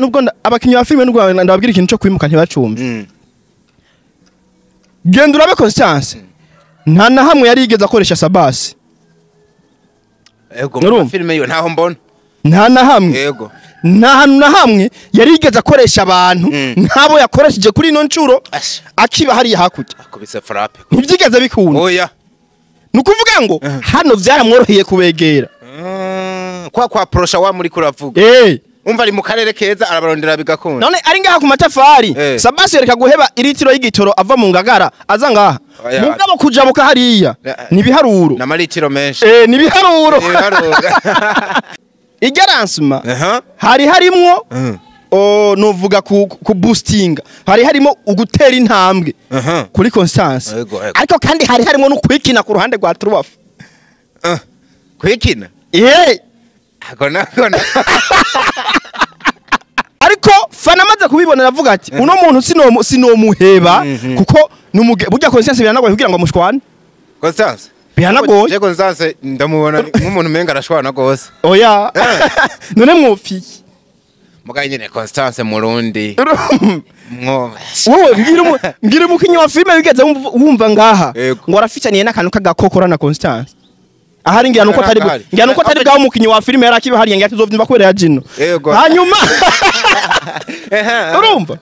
Nubwo abakinyi ba filime, nubwo ndababwira ikintu cyo kwimuka ntibacumve. Genda urabe Constance, nta na hamwe yari yigeze akoresha Sabasi. Ego. Urumva? Mu filime yo ntaho mbona. Nta na hamwe. Nta hantu na hamwe yari yigeze akoresha abantu nk'abo yakoresheje kuri ino ncuro. Asha. Akiba hariya hakurya Akubise frappe. Ntibyigeze bikunda. Oya. Ni ukuvuga ngo hano byaramworoheye kubegera. Kwa prosha wa muri kuravuga. Umva, ari mu karere keza, arabarondera bigakunda. None ari ngaha ku matafari, Sabasi yereka guheba iritiro y'igitoro ava mu Ngagara aza ngaha? Oya. Mugabo kujabuka hariya ni ibiharuro. N'amaritiro menshi. Eh, ni ibiharuro. Ibiharuro. Irya lancement hari harimwo nuvuga ku boosting, hari harimo ugutera intambwe kuri Constance. Ego. Ariko kandi hari harimo no kwikina ku ruhande rwa Trubafu. Kwikina. Ako nako. Ariko Fana amaze kubibona aravuga ati uno muntu sinomuheba, kuko numuge burya Constance biranagoye kugira ngo mushwane. Constance. Biranagoye. Je Constance ndamubona nk'umuntu umenga arashwana gose. Oya, none mwopfiye? Mugaye nyene Constance Murundi. Mwo. Wowe mbwira umukinyi wa filime wigeze wumva ngaha ngo arafitaniye n'akantu k'agakokora na Constance. Ahari ngira nuko atari Ahari. ngira nuko atari bwa umukinyi wa filime yari akiba hariya, ngira tuzovyumva kubera ya jino. Hanyuma urumva,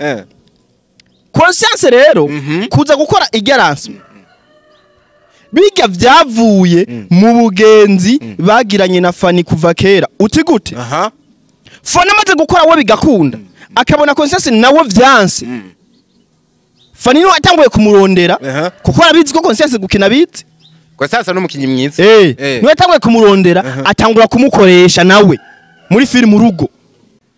Constance rero kuza gukora irya lancement biga vyavuye mu bugenzi bagiranye na Fani kuva kera. Uti gute? Fani amaze gukora we bigakunda, akabona Constance nawe vyanse, Fani niwe atanguye kumurondera, kuko arabizi ko Constance gukina bizi. Constance n'umukinyi mwiza. Niwe atanguye kumurondera, atangura kumukoresha nawe muri filime Urugo.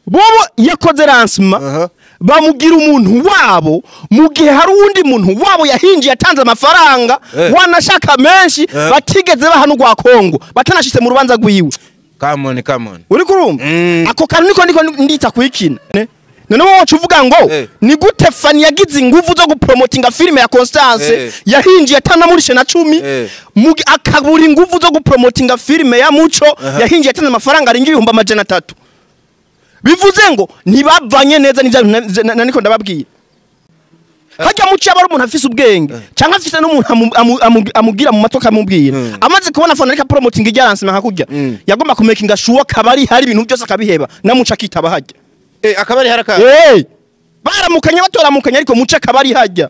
Bobo yakoze lancement, bamugira umuntu wabo, mu gihe hari uwundi muntu wabo yahinjiye atanze amafaranga, wanashaka menshi, batigeze baha n'urwa Kongo, batanashitse mu rubanza rwiwe. Come on, come on. Uri kurumva? Mm. Ako kantu niko ndita kwikina. None wowe wacu uvuga ngo ni gute Fani yagize inguvu zo gupromotinga filime ya Constance yahinjiye atanamurishe na 10, akabura inguvu zo gupromotinga filime ya Muco yahinjiye atanze amafaranga arenga 300,000? Bivuze ngo ntibavanye neza. Nivyo niko ndababwiye. Hajya Muco yaba ari umuntu afise ubwenge canke afise n'umuntu amugira mu matwi akamubwira, amaze kubona Fani ariko promoting irya lancement hakurya, yagomba kumakinga sure kabari hari ibintu byose akabiheba, na Muco akitaba hajya. Akabari haraka. Baramukanye batoramukanye, ariko Muco akabari hajya.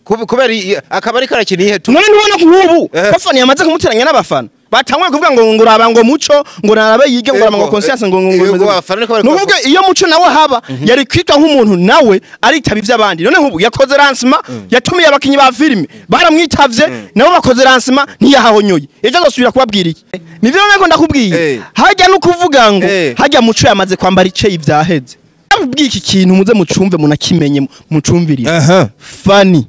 Kubera akabari karakina ihe tu. None ntubona ko nk'ubu ko Fani yamaze kumuteranya n'abafana batanguye kuvuga ngo raba, ngo Muco ngo narabe yige, ngo raba, ngo Conscience ngo bimeze gute. Abafana niko bari. Nukuvuga iyo Muco nawe haba yari kwitwa nk'umuntu nawe aritaba ivy'abandi. None nk'ubu yakoze lancement, yatumiye abakinyi ba filime, baramwitavye nabo, bakoze lancement ntiyahahonyoye, ejo azosubira kubabwira iki? Nivyo nako ndakubwiye. Hajya no kuvuga ngo hajya Muco yamaze kwambara iceyi, vyaheze. Ndababwiye iki kintu muze mucumve, munakimenye, mucumvirize. Fani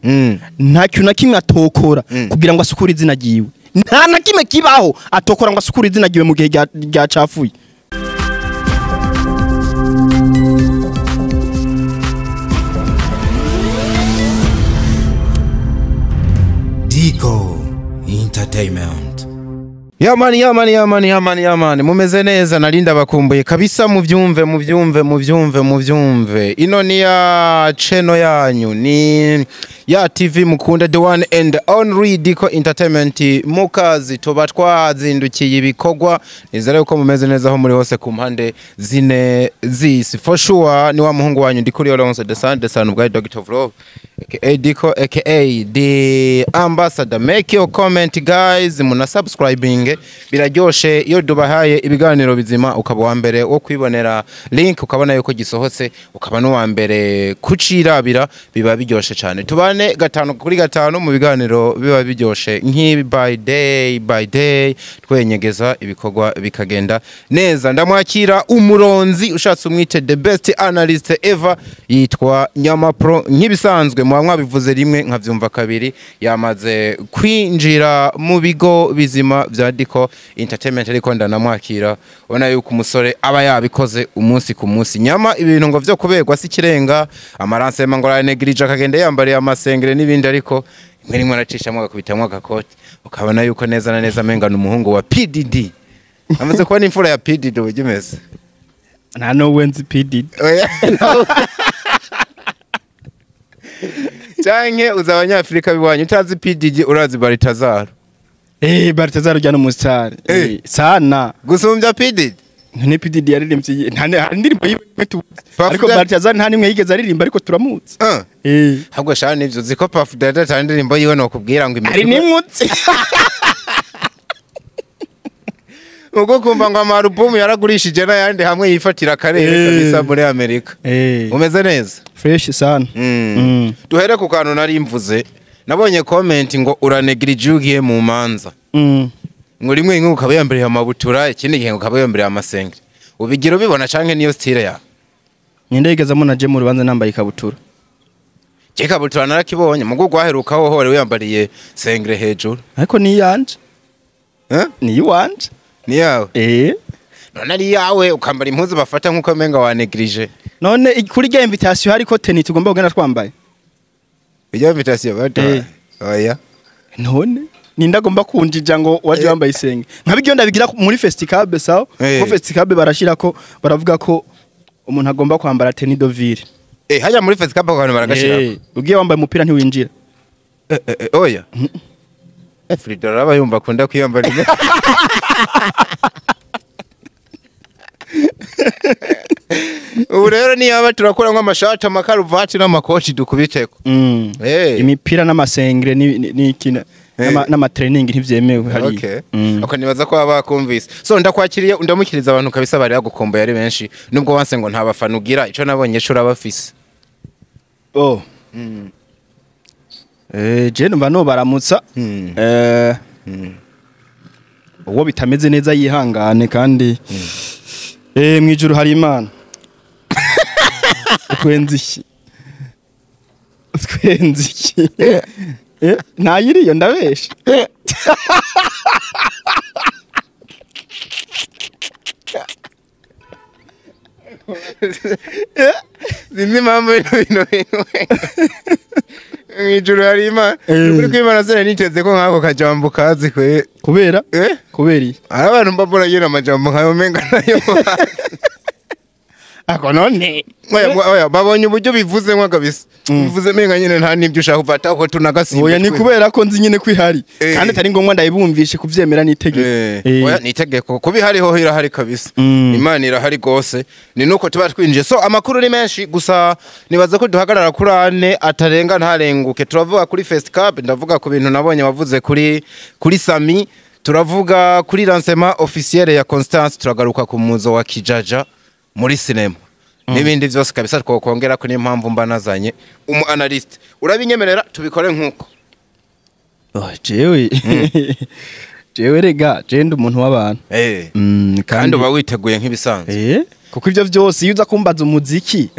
nta kintu na kimwe atokora kugira ngo asukure izina ryiwe. Nta na kimwe kibaho atokora ngo asukure izina ryiwe mu gihe ryacafuye. Dico Entertainment. Yamani, yamani, yamani, yamani, yamani, mumeze neza? Narinda bakumbuye kabisa. Muvyumve, muvyumve, muvyumve, muvyumve. Ino ni ya channel yanyu, ni ya TV mukunda, the one and only Dico Entertainment. Mukazi tuba twazindukiye ibikorwa. Nizere yuko mumeze neza aho muri hose ku mpande zine z'isi. For sure ni wa muhungu wanyu Ndikuri Alonso the Son, the son of God, Doctor of Love, aka Dico, aka the ambassador. Make your comment guys, muna subscribing, biraryoshe iyo dubahaye ibiganiro bizima, ukaba wa mbere wo kwibonera link, ukabona yuko gisohotse, ukaba n'uwa mbere kucirabira, biba biryoshe cyane. Tubane gatanu kuri gatanu mu biganiro biba biryoshe nk'ibi, by day by day twenyegeza ibikorwa bikagenda neza. Ndamwakira umuronzi, ushatse umwite the best analyst ever, yitwa Nyama Pro. Nk'ibisanzwe muba mwabivuze rimwe nkavyumva kabiri, yamaze kwinjira mu bigo bizima bya Dico Entertainment, ariko ndanamwakira ubona yuko umusore aba yabikoze umunsi ku munsi. Nyama, ibintu ngo vyo kuberwa si ikirenga, amaransema ngo aranegirije, akagenda yambariye amasengere n'ibindi, ariko rimwe rimwe aracishamo agakubitamwo agakoti, ukabona yuko neza na neza amenga ni umuhungu wa PDD, amaze kubona imfura ya PDD uburyo imeze. Nta no nzi P Diddy. Oya. Canke uzi abanyafrika biwanyu, utazi P Diddy urazi Baltazar. Baltazar ujya no star. Sana. Gusumbya P Diddy. None P Diddy yaririmbye nta ndirimbo yiwe, ariko Baltazar nta nimwe yigeze aririmba, ariko turamutse. Ahubwo shana nivyo uzi ko Puff Daddy ata ndirimbo yiwe nokubwira ngo Ari nimutse. Ubwo kumva ngo amarubumu yaragurishije n'ayandi hamwe yifatira akarere kabisa muri Amerika. Umeze neza? Fresh sana. Duhere ku kantu nari mvuze. Nabonye comment ngo uranegirije ugiye mu manza. Ngo rimwe rimwe ukaba yambaye amabutura, ikindi gihe ukaba yambaye amasengeri. Ubigira ubibona canke niyo style ya? Ninde yigeze na je mu rubanza nambaye ikabutura? Je ikabutura narakibonye, mugo gwaheruka ho hore wiyambariye sengere hejuru. Ariko ni yanje. Eh? Ni iwanje. Ni yawe? None ari yawe ukambara impuzu bafata nkuko menga wanegrije. None kuri rya invitation hariko tennis tugomba kugenda twambaye. Iyo invitation bata. Oya. None nindagomba kunjija ngo waje wambaye isenge. Nka ndabigira muri Festicab sawa? Ko Festicab barashira ko baravuga ko umuntu agomba kwambara tennis de ville. Hajya muri Festicab abantu baragashira. Ugiye wambaye umupira ntiwinjira. Oya. Frida araba yumva akunda kwiyambara. Ubu rero niyaba turakora nk'amashati, amakaruvati n'amakoti dukubiteko. Imipira n'amasengere n'iki n'amatraining ntivyemewe hariya. Okay. Ako nibaza ko baba bakumvise. So ndakwakiriye, ndamukiriza abantu kabisa bari bagukomboye ari benshi, nubwo wanse ngo nta bafana ugira, ico nabonye cyo urabafise. Oh. Je numva no baramutsa. Uwo bitameze neza yihangane kandi mwijuru hari Imana. Twenzi iki? Twenzi iki? Ntayiriyo ndabesha. Sinzi impamvu bino bintu. Mwijuru hari Imana. Kuri kwimana sera niteze ko nkako kajambo kazi kwe. Kubera? Kubera iki? Ari abantu mbabura yera amajambo nkayo menga nayo. Ako none. Oya babonye uburyo bivuze nka kabisa. Bivuze menga nyine nta nibyo ushaka kuvata ko tunagasimba. Oya ni kubera ko nzi nyine kwihari. Kandi atari ngombwa ndayibumvishe kuvyemera nitegeko. Oya nitegeko kubihariho irahari kabisa. Imana irahari gose. Ni nuko tuba twinjiye. So amakuru ni menshi gusa nibaza ko duhagarara kuri ane atarenga ntarenguke. Turavuga kuri Festicab, ndavuga ku bintu nabonye wavuze kuri Sami, turavuga kuri lancement officiel ya Constance, turagaruka ku muzo wa Kijaja muri cinema. Nibindi byose kabisa twokongera ko niyo mpamvu mba nazanye umu analyst. Urabinyemerera tubikore nkuko? Oh jewe. Jewe rega, je ndi umuntu w'abantu. Kandi uba witeguye nk'ibisanzwe. Kuko ivyo byose iyo uza kumbaza umuziki,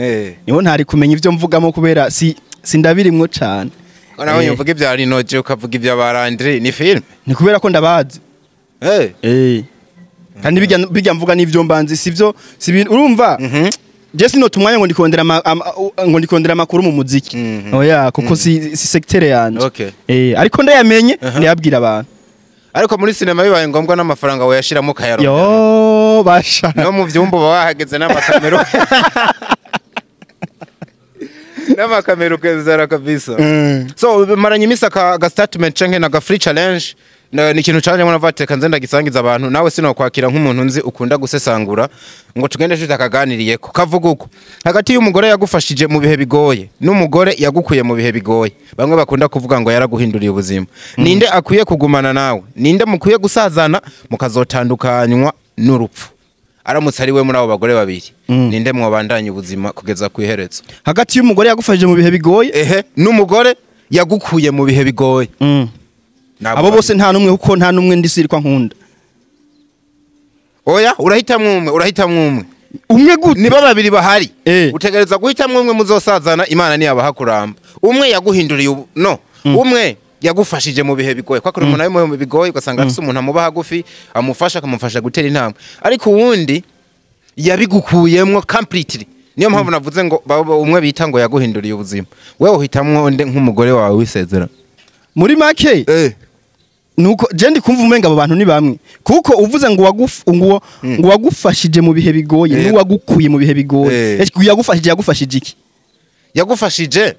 niho ntari kumenya ivyo mvugamo kubera si sindabirimwo cane. Nawe uvuga ibya Rinoje ukavuga ibya Barandri ni film. Ni kubera ko ndabazi. Kandi bijya mvuga n'ivyo mbanzi sivyo urumva? Je sino tumwanya ngo ndikondera ngo ndikondera amakuru mu muziki. Oya kuko si secteur yanje. Ariko ndayamenye ndayabwira abantu. Ariko muri cinema bibaye ngombwa n'amafaranga wayashiramo kayaro. Yo basha. No mu vyumba bahageze n'amakamero. N'amakamero kezara kabisa. So maranye imisa ka statement canke na ga free challenge. Ni ikintu canje mbona vateka nze ndagisangiza abantu, nawe sinokwakira nk'umuntu nzi ukunda gusesangura ngo tugende tutakaganiriye ko kavuga uko hagati y'umugore yagufashije mu bihe bigoye n'umugore yagukuye mu bihe bigoye, bamwe bakunda kuvuga ngo yaraguhinduriye ubuzima. Ninde akwiye kugumana nawe? Ninde mukwiye gusazana mukazotandukanywa n'urupfu? Aramutse ari we muri abo bagore babiri, ninde mwobandanya ubuzima kugeza ku iherezo? Hagati y'umugore yagufashije mu bihe bigoye n'umugore yagukuye mu bihe bigoye. Abo bose nta numwe kuko nta numwe ndisirikwa nkunda. Oya urahitamwe umwe, urahitamwe umwe. Umwe gute? Niba babiri bahari. Utegereza guhitamwe umwe muzosazana, Imana ni yabahakuramba. Umwe yaguhinduriye no, umwe yagufashije mu bihe bigoye. Kwa kuri umuntu ari mu bigoye ugasanga afise umuntu amuba hagufi, amufasha akamufasha gutera intambwe. Ariko uwundi yabigukuyemwo completely. Niyo mpamvu navuze ngo umwe bita ngo yaguhinduriye ubuzima. Wewe uhitamwe nde nk'umugore wawe wisezera? Muri make? Nuko je ndi kumva umenga abo bantu ni bamwe, kuko uvuze ngo ngo wagufashije mu bihe bigoye, n'uwagukuye mu bihe bigoye. Ese yagufashije iki? Yagufashije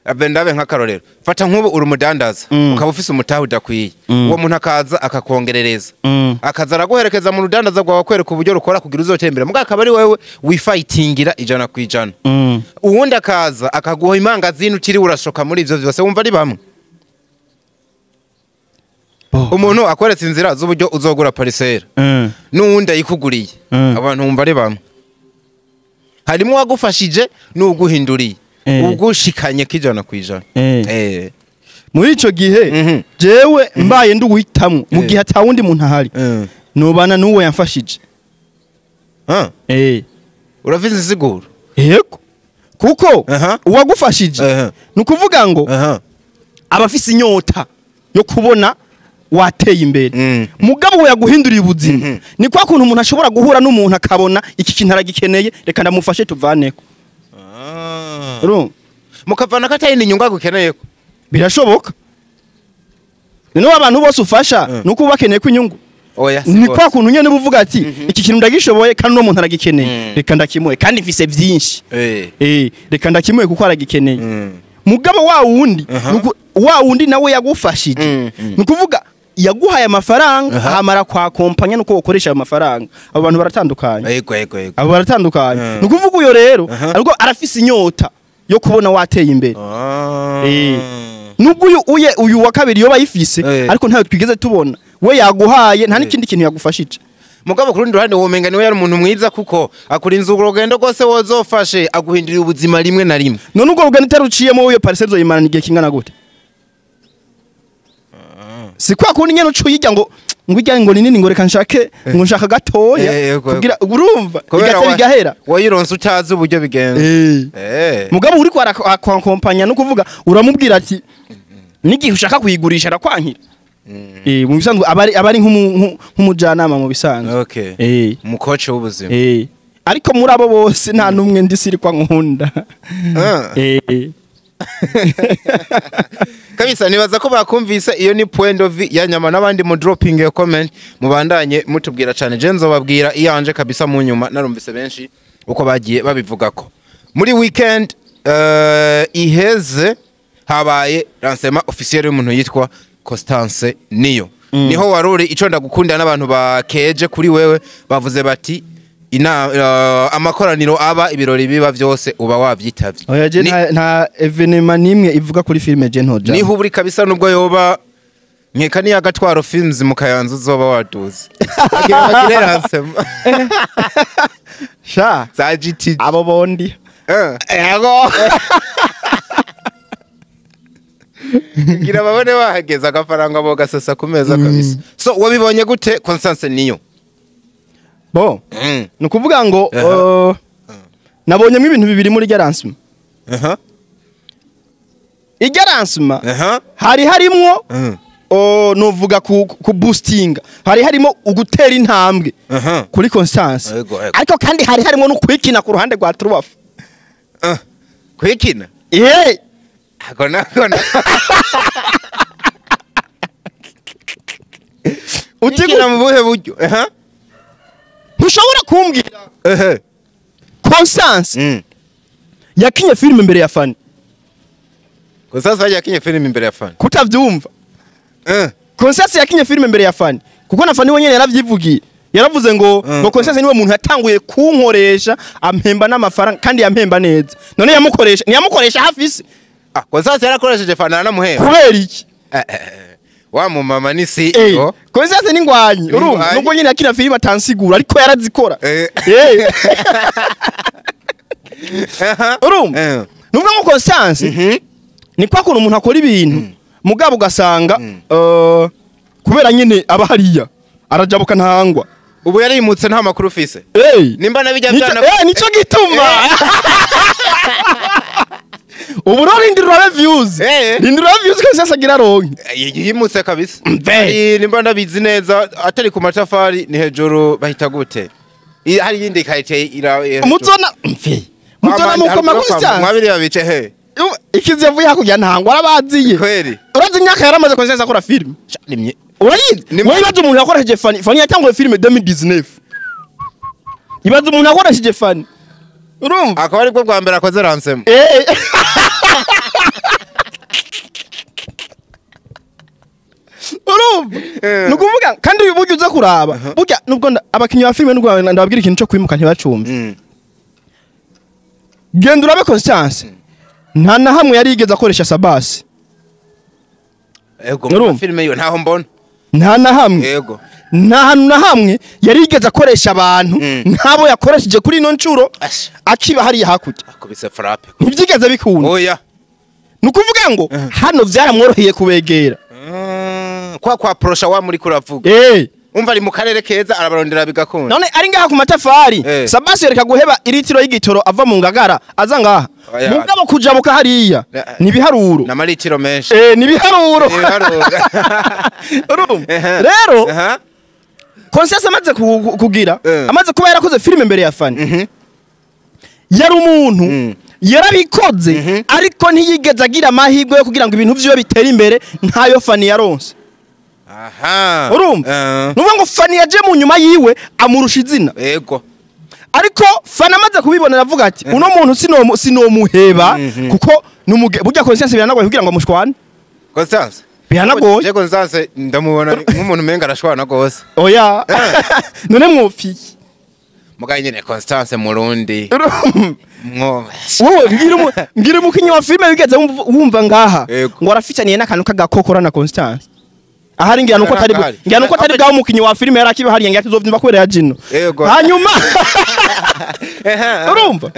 abe ndabe nk'akarorero, fata nk'ubu uri umudandaza, ukaba ufise umutahe udakwiye, uwo muntu akaza akakongerereza, akaza araguherekeza mu rudandaza rwawe, akwereka uburyo rukora kugira uzotembere, muga akaba ari wewe wifightingira 100%. Uwundi akaza akaguha imangazini utiriwe urashoka muri ivyo vyose, wumva ari bamwe? Umuntu akweretse inzira z'uburyo uzogura parisera n'uwundi ayikuguriye, abantu wumva ari bamwe? Harimo uwagufashije n'uguhinduriye, ugushikanye 100%. Muri ico gihe jewe mbaye nduguhitamwo mu gihe atawundi muntu ahari, nobana n'uwo yamfashije. Urafise insiguro? Yego, kuko uwagufashije ni ukuvuga ngo abafise inyota yo kubona wateye imbere, mugabo we yaguhinduriye ubuzima. Ni kwa kuntu umuntu ashobora guhura n'umuntu akabona iki kintu aragikeneye, reka ndamufashe tuvaneko. Mukavana katari inyungu agukeneyeko? Birashoboka. None abantu bose ufasha nuko ubakeneye ko inyungu? Oya, ni kwa kuntu nyene uvuga ati iki kintu ndagishoboye kandi no muntu aragikeneye, reka ndakimuhe kandi mfise byinshi. Reka ndakimuhe kuko aragikeneye. Mugabo wa wundi, wa wundi nawe yagufashije, nukuvuga yaguhaye amafaranga ahamara kwa kompanya nuko ukoresha ayo mafaranga. Abo bantu baratandukanye. Yego. Abo baratandukanye. Nukuvuga uyo rero ariko arafise inyota yo kubona wateye imbere. Nubwo uyu uyu wa kabiri yo bayifise, ariko ntayo twigeze tubona. We yaguhaye nta n'ikindi kintu yagufashije. Mugabo ku rundi ruhande womenga niwe yari umuntu mwiza, kuko akurinze urugendo rwose wozofashe, aguhindurira ubuzima rimwe na rimwe. None ubwo rugendo utaruciyemo uyo parcelle uzoyimarana igihe kingana gute? Si kwa kundi nyene uco yijya ngo ijya ngo ninini ngo reka nshake ngo nshaka gatoya kugira urumva igate bigahera, wayironse utazi uburyo bigenza. Mugabo uri kwa akompanya no kuvuga uramubwira ati nigihe ushaka kuyigurisha arakwankira. Mu bisanzwe abari nk'umujanama mu bisanzwe. Umukoce w'ubuzima. Ariko muri abo bose nta numwe ndisirikwa nkunda. Kabisa nibaza ko bakumvise iyo ni point of view ya nyama, n'abandi mu dropping your comment mubandanye mutubwira cyane. Je nzobabwira iyanje kabisa mu nyuma, narumvise benshi uko bagiye babivugako. Muri weekend iheze habaye lancement officiel y'umuntu yitwa Constance Niyo. Niho waruri ico ndagukunda n'abantu bakeje kuri wewe bavuze bati amakoraniro aba ibirori biba byose uba wavyitavye. Oya je nta evenement nimwe ivuga kuri filme je ntoja. Niho uri kabisa nubwo yoba nkeka ni agatwaro films mu Kayanza uzoba waduze. Agira bagire lancement. Sha za GT abo bondi. Ego. Ngira babone wahageza agafaranga bo gasasa ku meza kabisa. So wabibonye gute Constance Niyo? Bo, nukuvuga ngo nabonyemo ibintu bibiri muri lancement. Irya lancement hari harimwo novuga ku boosting, hari harimo ugutera intambwe kuri Constance, ariko kandi hari harimo no kwikina ku ruhande rwa Truwaf. Kwikina? Akona. Utikina mu buhe buryo? Ntushobora kumbwira Constance yakinye filime imbere ya Fanny. Constance yakinye filime imbere ya Fanny. Kutavyumva. Constance yakinye filime imbere ya Fanny. Kuko na Fanny wenyene yaravyivugiye. Yaravuze ngo ngo Constance niwe muntu yatanguye kunkoresha ampemba n'amafaranga kandi yampemba neza. None yamukoresha, ntiyamukoresha hafise. Constance yarakoresheje Fanny aranamuhemba. Kubera iki? Wa mu mama ni CEO. Constance ni ngwanyi. Urumva nubwo nyine akina filime atansigura ariko yarazikora. Urumva? Nubwo ngo Constance ni kwa kuntu umuntu akora ibintu mugabo ugasanga kubera nyine aba hariya arajabuka ntangwa. Ubu yarimutse nta makuru ufise. Nimba nabijya byana. Nico gituma. Ubu rindira reviews. Rindira reviews ko sasa agira ronke. Yimutse kabisa. Nimba ndabizi neza atari ku matafari ni hejuru bahita gute. Hari yindi kayite ira muzona mfe. Muzona mukoma Constance. Mwabiri babice he. Ikizi yavuye hakurya ntango arabaziye. Kweli. Urazi imyaka yaramaze Constance akora filime? Nimye. Urayizi? Wowe ibaze umuntu yakoresheje Fanny. Fanny yatanguye filime 2019. Ibaze umuntu yakoresheje Fanny. Urumva? Akaba aribwo bwa mbere akoze lancement. Urumva? Nukuvuga kandi uyu buryo uza kuraba. Burya nubwo abakinyi ba filime nubwo ndababwira ikintu cyo kwimuka ntibacumve. Genda urabe Constance. Nta na hamwe yari yigeze akoresha Sabasi. Ego mu filime yo ntaho mbona. Nta na hamwe. Yego. Nta hantu na hamwe yari yigeze akoresha abantu nk'abo yakoresheje kuri ino ncuro akiba hariya hakurya. Akubise frappe. Ntibyigeze bikunda. Oya. Nukuvuga ngo hano byaramworoheye kubegera. Kwa prosha wa muri kuravuga. Umva ari mu karere keza arabarondera bigakunda. None ari ngaha ku matafari. Sabasi yereka guheba iritiro y'igitoro ava mu Ngagara aza ngaha. Mugabo kujabuka hariya ni biharuro. Na maritiro menshi. Ni biharuro. Urumva? Rero Constance amaze kugira amaze kuba yarakoze filime mbere ya Fanny. Yari umuntu yarabikoze ariko ntiyigeze agira amahirwe yo kugira ngo ibintu vyiwe bitere imbere nkayo Fanny yaronse. Aha. Urumva? Nuvuga ngo Fanny yaje mu nyuma yiwe amurusha izina. Yego. Ariko Fanny amaze kubibona aravuga ati uno muntu sinomuheba kuko burya Constance biranagoye kugira ngo amushwane. Constance biranagoye. Je Constance ndamubona nk'umuntu menga arashwana gose. Oya. None mwopfiye. Mugaye nyene Constance Murundi. Mwo. Wowe ngira umukinyi wa filime wigeze wumva ngaha ngo arafitaniye n'akantu kagakokora na Constance. Ahari ngira nuko atari ngira nuko atari bwa umukinyi wa filime yarakiba hariya ngira tuzovyumva kubera ya jino. Hanyuma urumva?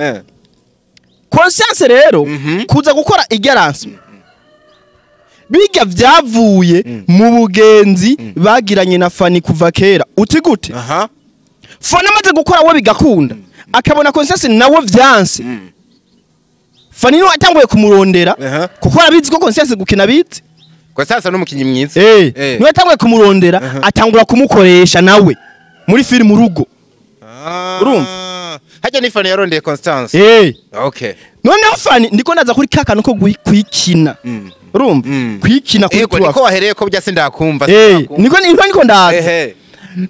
Constance rero kuza gukora igaransme. Biga vyavuye mu bugenzi bagiranye na Fanny kuva kera. Uti gute? Fanny amaze gukora we bigakunda. Akabona Constance nawe vyanse. Fanny niwe atanguye kumurondera kuko arabizi ko Constance gukina bizi. Constance n'umukinyi mwiza. Niwe atanguye kumurondera atangura kumukoresha nawe muri film urugo. Urumva? Hajya ni Fanny yarondeye Constance. Okay. Noneho Fanny ndiko ndaza kuri kakano ko kwikina. Urumva? Kwikina kuri tuwa. Niko wahereye ko byase ndakumva. Niko ndaza.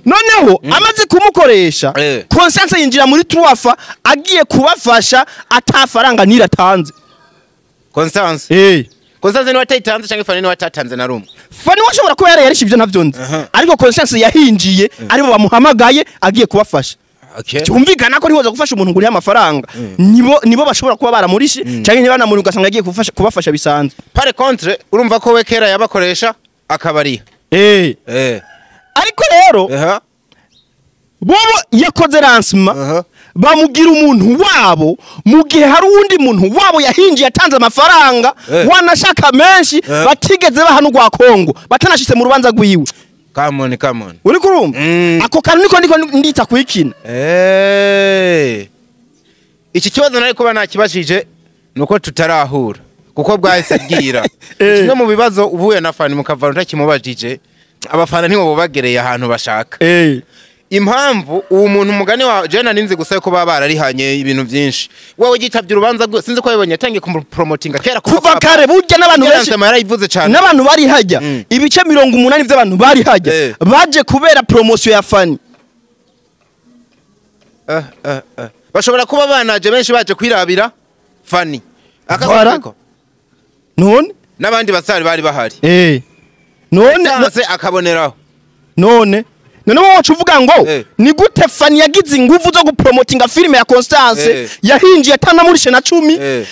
Noneho amaze kumukoresha Constance yinjira muri Truafa agiye kubafasha atafaranga niratanze. Constance. Constance ni watayitanze cyangwa Fanny ni watatanze na rumwe. Fanny washobora kuba yarayarisha ivyo ntavyo nzi. Ariko Constance yahinjiye aribo bamuhamagaye agiye kubafasha. Cyumvikana ko ntiwoza gufasha umuntu ngo urihe amafaranga. Nibo bashobora kuba baramurishe cyangwa ntibanamuri ugasanga agiye kubafasha bisanzwe. Par contre urumva ko we kera yabakoresha akabariha. Ariko rero bobo yakoze lancement bamugira umuntu wabo mu gihe hari undi muntu wabo yahinjiye atanze amafaranga wanashaka menshi batigeze bahano rwa Kongo batanashitse mu rubanza rwiwe. Come on, come on. Uri kurumva? Ako kantu niko ndita kwikina. Iki kibazo nari kuba nakibashije nuko tutarahura kuko bwahise bwira. Kimwe mu bibazo uvuye na Fanny mukavana utakimubajije abafana ntibo bagereye ahantu bashaka. Impamvu uwo muntu umugani wa Jena ninzi gusa ko baba bararihanye ibintu byinshi. Wewe gitavye urubanza sinzi ko yabonye yatangiye kumupromotinga kera kuva kare burya n'abantu benshi yarayivuze cyane. N'abantu bari hajya ibice 80 by'abantu bari hajya baje kubera promotion ya Fanny. Bashobora kuba banaje benshi baje kwirabira Fanny. Akabiko. None n'abandi basari bari bahari. None akaboneraho. None wowe uvuga ngo ni gute Fanny yagize ingufu zo gupromotinga filime ya Constance yahinjiye atanamurishe na 10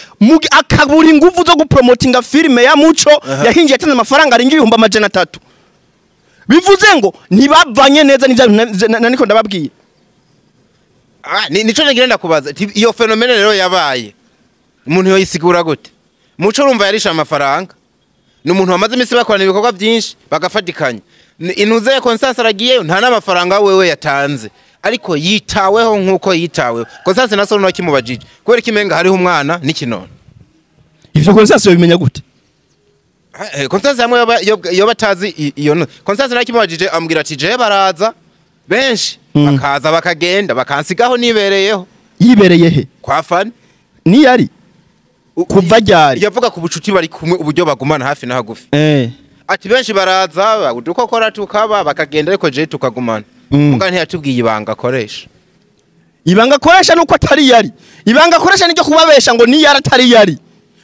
akabura ingufu zo gupromotinga filime ya Muco yahinjiye atanze amafaranga arenga 300,000. Bivuze ngo ntibavanye neza nivyo niko ndababwiye. Nico nagira ndakubaza iyo phenomene rero yabaye umuntu yoyisigura gute? Muco urumva yarisha amafaranga ni umuntu wamaze imisi bakorana ibikorwa byinshi bagafatikanya. Inuze ya Constance aragiyeyo nta n'amafaranga wewe yatanze ariko yitaweho nkuko yitaweho. Constance naso no kimubajije kubera kimenga hariho umwana n'ikinono. Ivyo Constance yobimenya gute? Constance hamwe yoba atazi iyo Constance nakimubajije ambwira ati je baraza benshi bakaza bakagenda bakansigaho nibereyeho. Yibereye he? Kwa Fanny. Ni yari Kuva ryari? Yavuga ku bucuti bari kumwe, uburyo bagumana hafi na hagufi. Ati benshi baraza udukokora tukaba bakagenda, ariko je tukagumana. Muga ntiyatubwiye ibanga akoresha. Ibanga akoresha nuko atari yari. Ibanga akoresha niryo kubabesha ngo ni yari atari yari.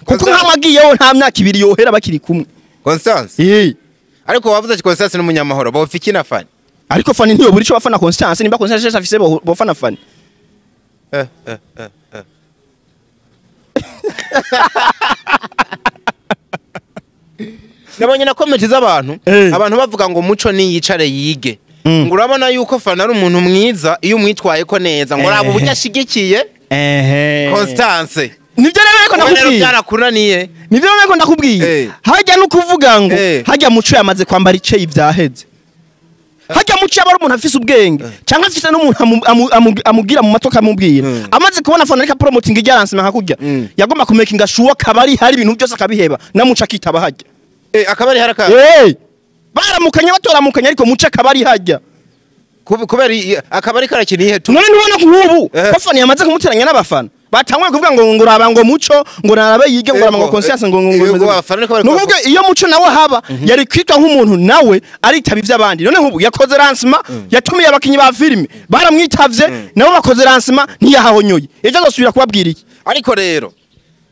Kuko nk'amagiyeho nta myaka ibiri yohera bakiri kumwe. Constance. Ariko wavuze ati Constance n'umunyamahoro bopfa iki na Fanny? Ariko Fanny ntiyobura ico bafana Constance, nimba Constance afise bofana Fanny. Nabonye na comment z'abantu, abantu bavuga ngo Muco niyicare yige. Ngo urabona yuko Fanny ari umuntu mwiza iyo umwitwaye ko neza, ngo raba uburyo ashigikiye Constance. Nivyo rero ariko ndakubwiye. Byarakunaniye. Nivyo rero ariko ndakubwiye. Hajya no kuvuga ngo hajya Muco yamaze kwambara iceyi vyaheze. Hajya Muco yaba ari umuntu afise ubwenge canke afise n'umuntu amugira mu matoka amubwira. Amaze kubona Fanny ariko promoting ijyaranse nka kurya. Yagomba kumakinga sure kabari hari ibintu byose akabiheba na Muco akitaba hajya. Akabari haraka. Baramukanye batoramukanye ariko Muco akabari hajya. Kubera akabari karakiniye tu. None ntubona ko ubu ko Fanny yamaze kumuteranya n'abafana. Batangwe kuvuga ngo nguraba ngo Muco ngo narabe yige ngo ngo Constance ngo ngo iyo Muco nawe haba yari kwitwa nk'umuntu nawe aritaba ivy'abandi. None nk'ubu yakoze lancement, yatumiye abakinyi ba filime baramwitavye, nabo bakoze lancement ntiyahahonyoye. Ejo azosubira kubabwira iki? Ariko rero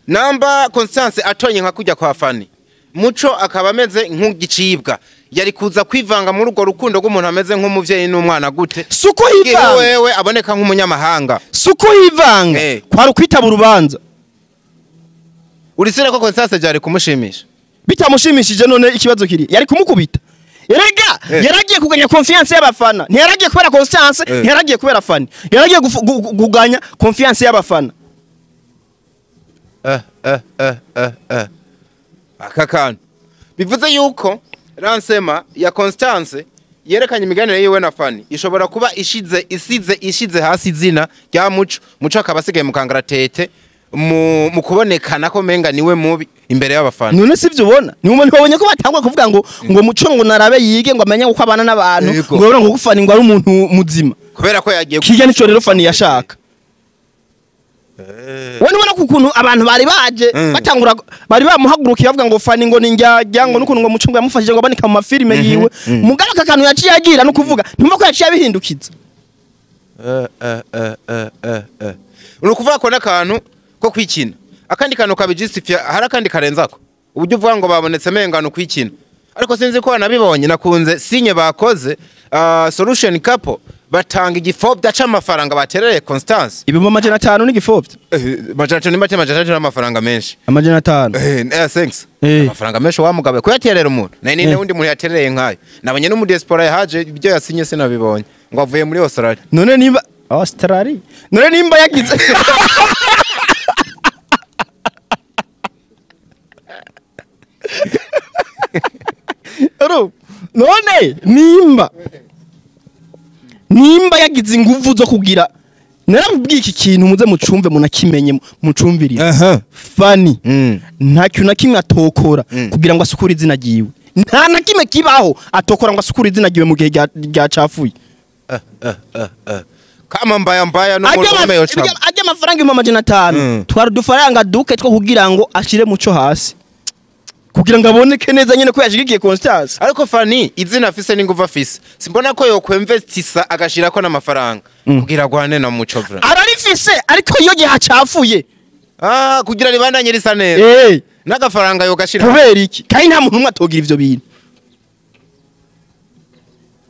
namba Constance atonye nka kujya kwa Fanny, Muco akaba ameze nk'ugicibwa, yari kuza kwivanga muri urwo rukundo rw'umuntu ameze nk'umuvyeyi n'umwana gute? Suko hivanga wewe aboneka nk'umunyamahanga. Suko hivanga kwari kwitaba urubanza. Urisire ko Constance byari kumushimisha? Bitamushimishije none ikibazo kiri yari kumukubita. Erega yaragiye kuganya confiance y'abafana, ntiyaragiye kubera Constance, ntiyaragiye kubera Fanny, yaragiye kuganya confiance y'abafana. Aka kantu bivuze yuko lancement ya Constance yerekanye imiganire yiwe na Fanny ishobora kuba ishize isize hasi izina rya Muco. Muco akaba asigaye mu kangaratete mu kubonekana ko menga niwe mubi imbere y'abafana. None sivyo ubona? Ni umuntu wabonye ko batangwa kuvuga ngo ngo Muco ngo narabe yige ngo amenye uko abana n'abantu, ngo ngo Fanny ngo ari umuntu muzima kubera ko yagiye kijya nico rero Fanny yashaka. Wone ubona kukuntu abantu bari baje batangura bari bamuhagurukiye bavuga ngo Fanny ngo ninjyajya ngo nukuntu ngo Muco ngo yamufashije ngo abanika mu mafilime yiwe. Mugabo aka kantu yaciye agira no kuvuga ntumva ko yaciye abihindukiza. Uri kuvuga ko n'akantu ko kwikina, akandi kantu kabijustify, hari akandi karenzako uburyo uvuga ngo babonetse mengano kwikina, ariko sinzi ko nabibonye nakunze sinye bakoze solution couple batanga igifobya c'amafaranga baterereye Constance. 500,000 n'igifobya? 500 ni make, 500 n'amafaranga menshi. 500. Thanks. Amafaranga menshi wa mugabe kuyaterera umuntu. Nari ninde wundi muntu yaterereye nkayo. Nabonye no mu diaspora yahaje ibyo yasinye sinabibonye. Ngo avuye muri Australia. None nimba Australia. None nimba yagize None nimba yagize inguvu zo kugira, narabwiye iki kintu muze mucumve munakimenye mucumvirire. Fanny nta kintu na kimwe atokora kugira ngo asukure izina ryiwe. Nta na kimwe kibaho atokora ngo asukure izina ryiwe mu gihe ryacafuye. Kama mbaya mbaya no murume yocha. Ajya amafaranga 500,000 twari dufaranga duke two kugira ngo ashire Muco hasi. Kugira ngo aboneke neza nyene ko yashigikiye Constance. Ariko Fanny izina afise n'inguvu afise, simbona ko yokwemvestisa agashirako n'amafaranga kugira agwane na Muco vra. Ararifise ariko iyo gihe hacafuye. Kugira ribandanye risa neza. N'agafaranga yogashira. Kubera iki? Kandi nta muntu umwe atogira ivyo bintu.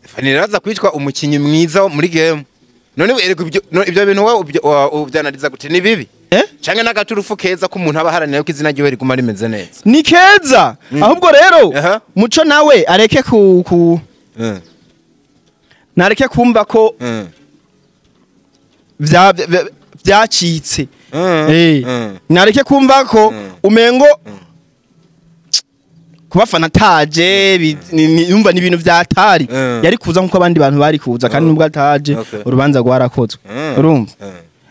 Fanny raza kwitwa umukinyi mwiza muri game. None erega ibyo bintu wowe ubyanaliza gute ni bibi? Canke n'agaturufu keza ko umuntu aba haranira ko izina ryiwe riguma rimeze neza. Ni keza. Ahubwo rero Muco nawe areke ku nareke kumva ko vyacitse. Nareke kumva ko umengo kubafana taje yumva ni ibintu vyatari yari kuza nkuko abandi bantu bari kuza kandi nubwo ataje urubanza rwarakozwe. Urumva?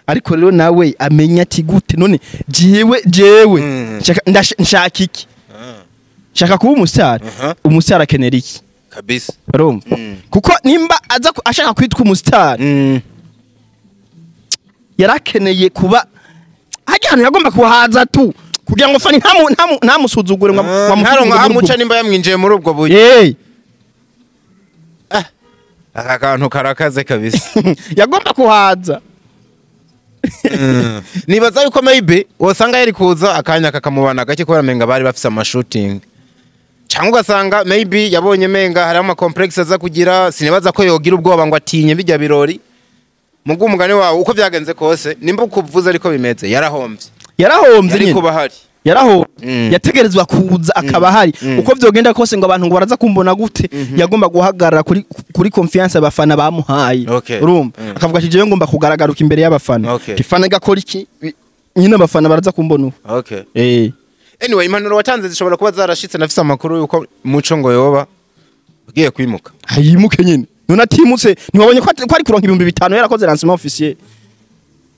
Ariko rero nawe amenya ati gute none jewe nshaka iki? Nshaka kuba umustar. Umustar akenera iki? Kabisa. Urumva? Kuko nimba aza ashaka kwitwa umustar yarakeneye kuba hajya ahantu yagomba kuhaza tu Kugira ngo Fani ntamusuzugure ngo Ntaronka amuca nimba yamwinjiye muri ubwo buryo. Aka kantu karakaze kabisa. Yagomba kuhaza. Nibaza yuko maybe wosanga yari kuza akanya kakamubana gake kubera menga bari bafise ama shooting. Cyangwa ugasanga maybe yabonye menga hari ama complex aza kugira, sinibaza ko yogira ubwoba ngo atinye bijya birori. Mugu umugani wawe uko byagenze kose nimba ukuvuze ariko bimeze yarahombye. Yarahombye nyine. Kuba hari. Yarahombye. Yategerezwa kuza akaba hari. Uko vyogenda kose ngo abantu ngo baraza kumbona gute, yagomba guhagarara kuri confiance abafana bamuhaye. Urumva? Akavuga ati jewe ngomba kugaragaruka imbere y'abafana. Tifana gakora iki? Nyine abafana baraza kumbona uko. Anyway, impanuro watanze zishobora kuba zarashitse, nafise amakuru yuko Muco ngo yoba ugiye kwimuka. Ayimuke nyine. None atimutse ntiwabonye ko ari kuronka 5000 yarakoze lancement officiel.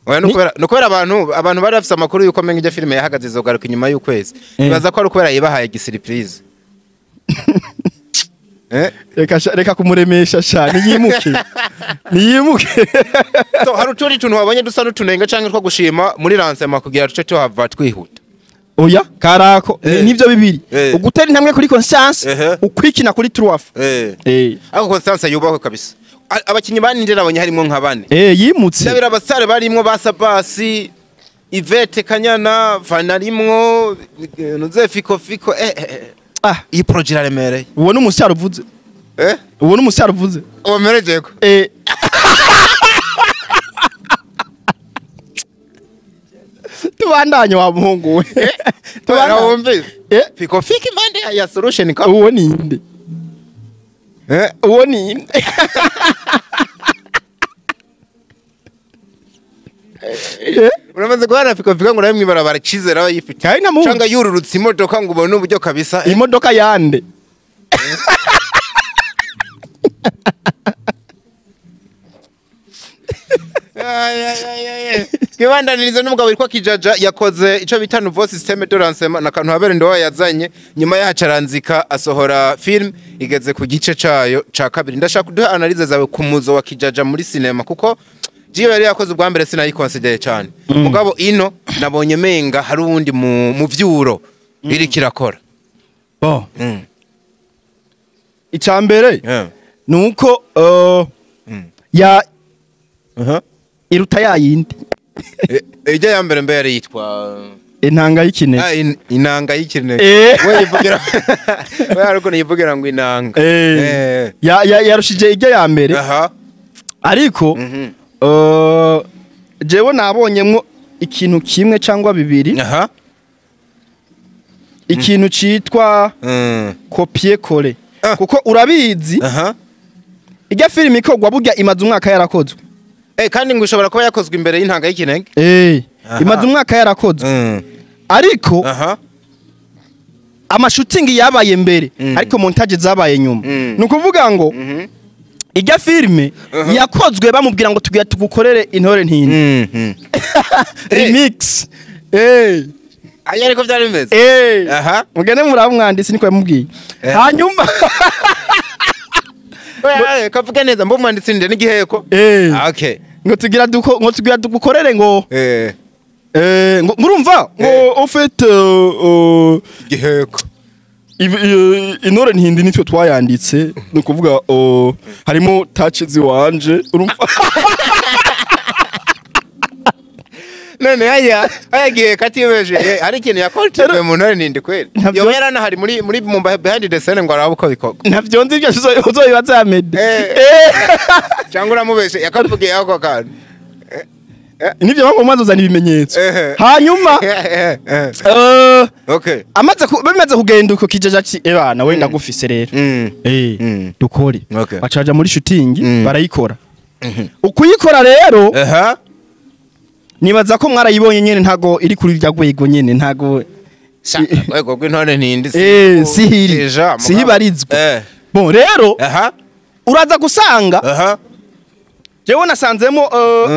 Oya, nukubera abantu bari bafise amakuru yuko menga ijya filime yahagaze izogaruka inyuma y'ukwezi. Nibaza ko ari ukubera yibahaye gisurprise. Reka kumuremesha sha, niyimuke. Niyimuke. So hari utundi tuntu wabonye dusa n'utunenga canke two gushima muri lancement kugira tuce tuhava twihuta? Oya, karako nivyo bibiri. Ugutera intambwe kuri Constance, ukwikina kuri Truaf. Ako Constance yubahwe kabisa. Abakinyi baninde nabonye harimo nka bane. Yimutse. Ndabira abasare barimwo ba Sabasi, Ivete Kanyana, Fanarimwo, Nuze Fiko Fiko. Iyi projet iraremereye. Uwo n'umusyaro uvuze. Uwo n'umusyaro uvuze. Uwo merejeko. Tubandanye wa muhungu we. Tubandanye. Fiko Fiko impande ya solution ko. Uwo ni inde? Uwo ni inde? Uramaze guhana Fiko Fiko ngo urabe mwibarabara cizera yifite. Cyangwa yururutse imodoka ngo ubone uburyo kabisa. Imodoka yande? Twibandaniriza n'umugabo witwa Kijaja yakoze ico bita nouveau système de lancement na kantu habere ndo yazanye nyuma yahacaranzika asohora film igeze ku gice cayo ca kabiri. Ndashaka kuduha analyse zawe ku muzo wa Kijaja muri cinema kuko jiwe yari yakoze ubwa mbere sinayiconsidere cyane. Mugabo ino nabonye menga hari uwundi mu vyuro iri kirakora. Bon. Icambere nuko ya iruta yayindi. Ijya ya mbere mbere yitwa intanga y'ikinege. Inanga y'ikinege. We yivugira. We ariko niyivugira ngo inanga. Ya yarushije ijya ya mbere. Ariko jewe nabonyemwo ikintu kimwe cyangwa bibiri. Ikintu citwa copier coller. Kuko urabizi. Ijya filime ikogwa burya imaze umwaka yarakozwe. Kandi ngo ushobora kuba yakozwe imbere y'intanga y'ikinege. Imaze umwaka yarakozwe. Ariko amashooting yabaye mbere ariko montage zabaye nyuma. Nukuvuga ngo ijya filime yakozwe bamubwira ngo tugiye tugukorere intore ntindi. Remix. Aya ariko byari bimeze. Mugende murabumwanditsi niko yamubwiye. Hanyuma oya kavuga neza mbo mwanditsi nde n'igiheko. Okay. Ngo tugira duko ngo tugira dukorere ngo ngo murumva ngo en fait giheko intore ntindi nitwe twayanditse nukuvuga harimo touch ziwanje urumva. None aya gihe katibeje hari ikintu yakoze mu ntore ntindi kweli. Yo yarana hari muri Mumbai behind the scene ngo arabe uko bikorwa. Ntavyo nzi ibyo uzobibaza Ahmed. Cyangwa uramubeshe yakavugiye ako kantu. Nivyo bamwe mwazozana ibimenyetso. Hanyuma okay. Amaze bimaze kugenda uko Kijaja ati ebana we ndagufise rero. Dukore. Bacaja muri shooting barayikora. Ukuyikora rero nibaza ko mwarayibonye nyene ntago iri kuri rya gwego nyene ntago gwego gw'intore ntindi sihiri sihibarizwa. Bon rero uraza gusanga jewe nasanzemo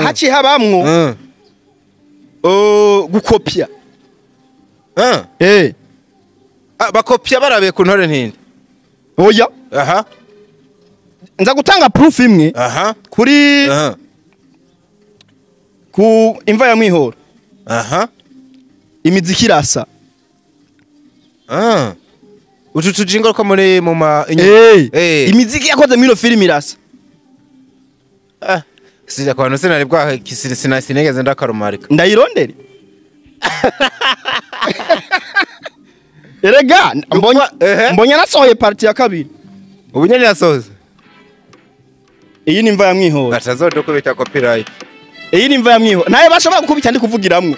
haci habamwo gukopia. Bakopia barabe ku ntore ntindi. Oya. Nza gutanga proof imwe kuri ku imva ya mwihoro. Imiziki irasa. Utu tujingo ko muri mu ma Imiziki yakoze muri ino filime irasa. Sija kwa nose bwa sinigeze ndakarumarika. Ndayirondere. Erega mbonye nasohoye partie ya kabiri. Ubu nyene yasohoze. Iyi ni imva ya Mwihoro. Batazodukubita copyright. Iyi ni imva ya Mwihoro. Naye bashobora gukubita ndi kuvugiramwo.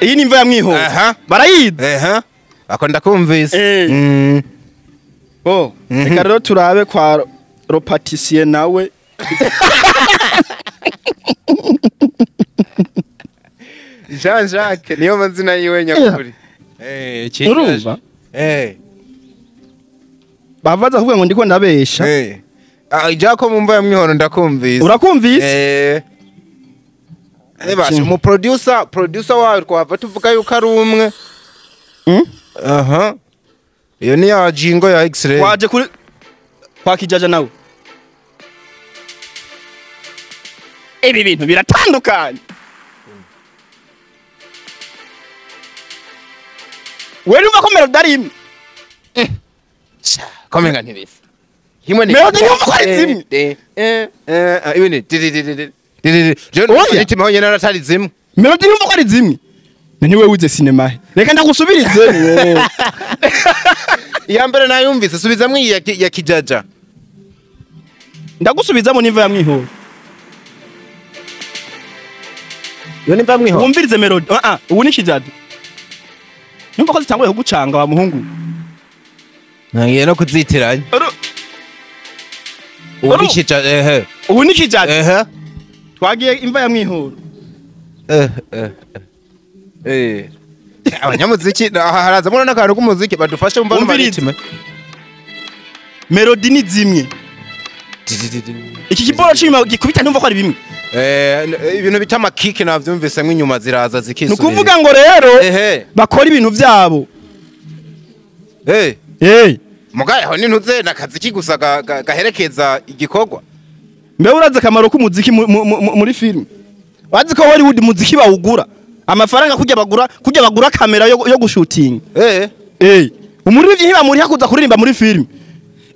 Iyi ni imva ya Mwihoro. Barayizi. Ako ndakumvise. Oh, reka rero turabe kwa Ropatisier nawe. Jean Jacques niyo mazina yiwe nyakuri. Urumva? Bavaza kuvuga ngo ndiko ndabesha. Ijako mumva ya Mwihoro ndakumvise. Urakumvise? Ebasha mu producer wawe twava tuvuga yuko ari umwe. Iyo ni ya jingo ya X-ray. Waje kuri kwa Kijaja nawe. Ibi bintu biratandukanye. Wewe uva ko melody ari imwe. Komenga ntibisa. Himwe ni melody yumva ko ari zimwe. Ibi ni di. Je nitima honyene aratari zimwe. Melody yumva ko ari zimwe. Ni wewe wize cinema he. Reka ndagusubirize. Iya mbere nayumvise subizamwe ya Kijaja. Ndagusubizamo n'imva ya Mwihoro. Yo nimva Mwihoro. Wumvirize melody. Ubu ni Kijaja. Numva ko zitanguye kugucanga wa muhungu. Nagiye no kuzitiranya. Ubu ni Kijaja. Ubu ni Kijaja. Twagiye imva ya Mwihoro. Abanyamuziki haraza murana n'akantu k'umuziki badufashe mumva n'amaritime. Melody ni zimwe. Iki kiboro cy'inyuma gikubita ntumva ko ari bimwe. Ibintu bita amakike navyumvise nk'inyuma ziraza zikisubira. Nukuvuga ngo rero bakora ibintu vyabo. Mugaye aho nintuze nakaziki gusa gaherekeza igikorwa. Mbe uraza akamaro k'umuziki muri film. Wazi ko Hollywood muziki bawugura. Amafaranga kujya bagura kamera yo gushutinga. Umurivyi ntibamuri hakuza kuririmba muri film.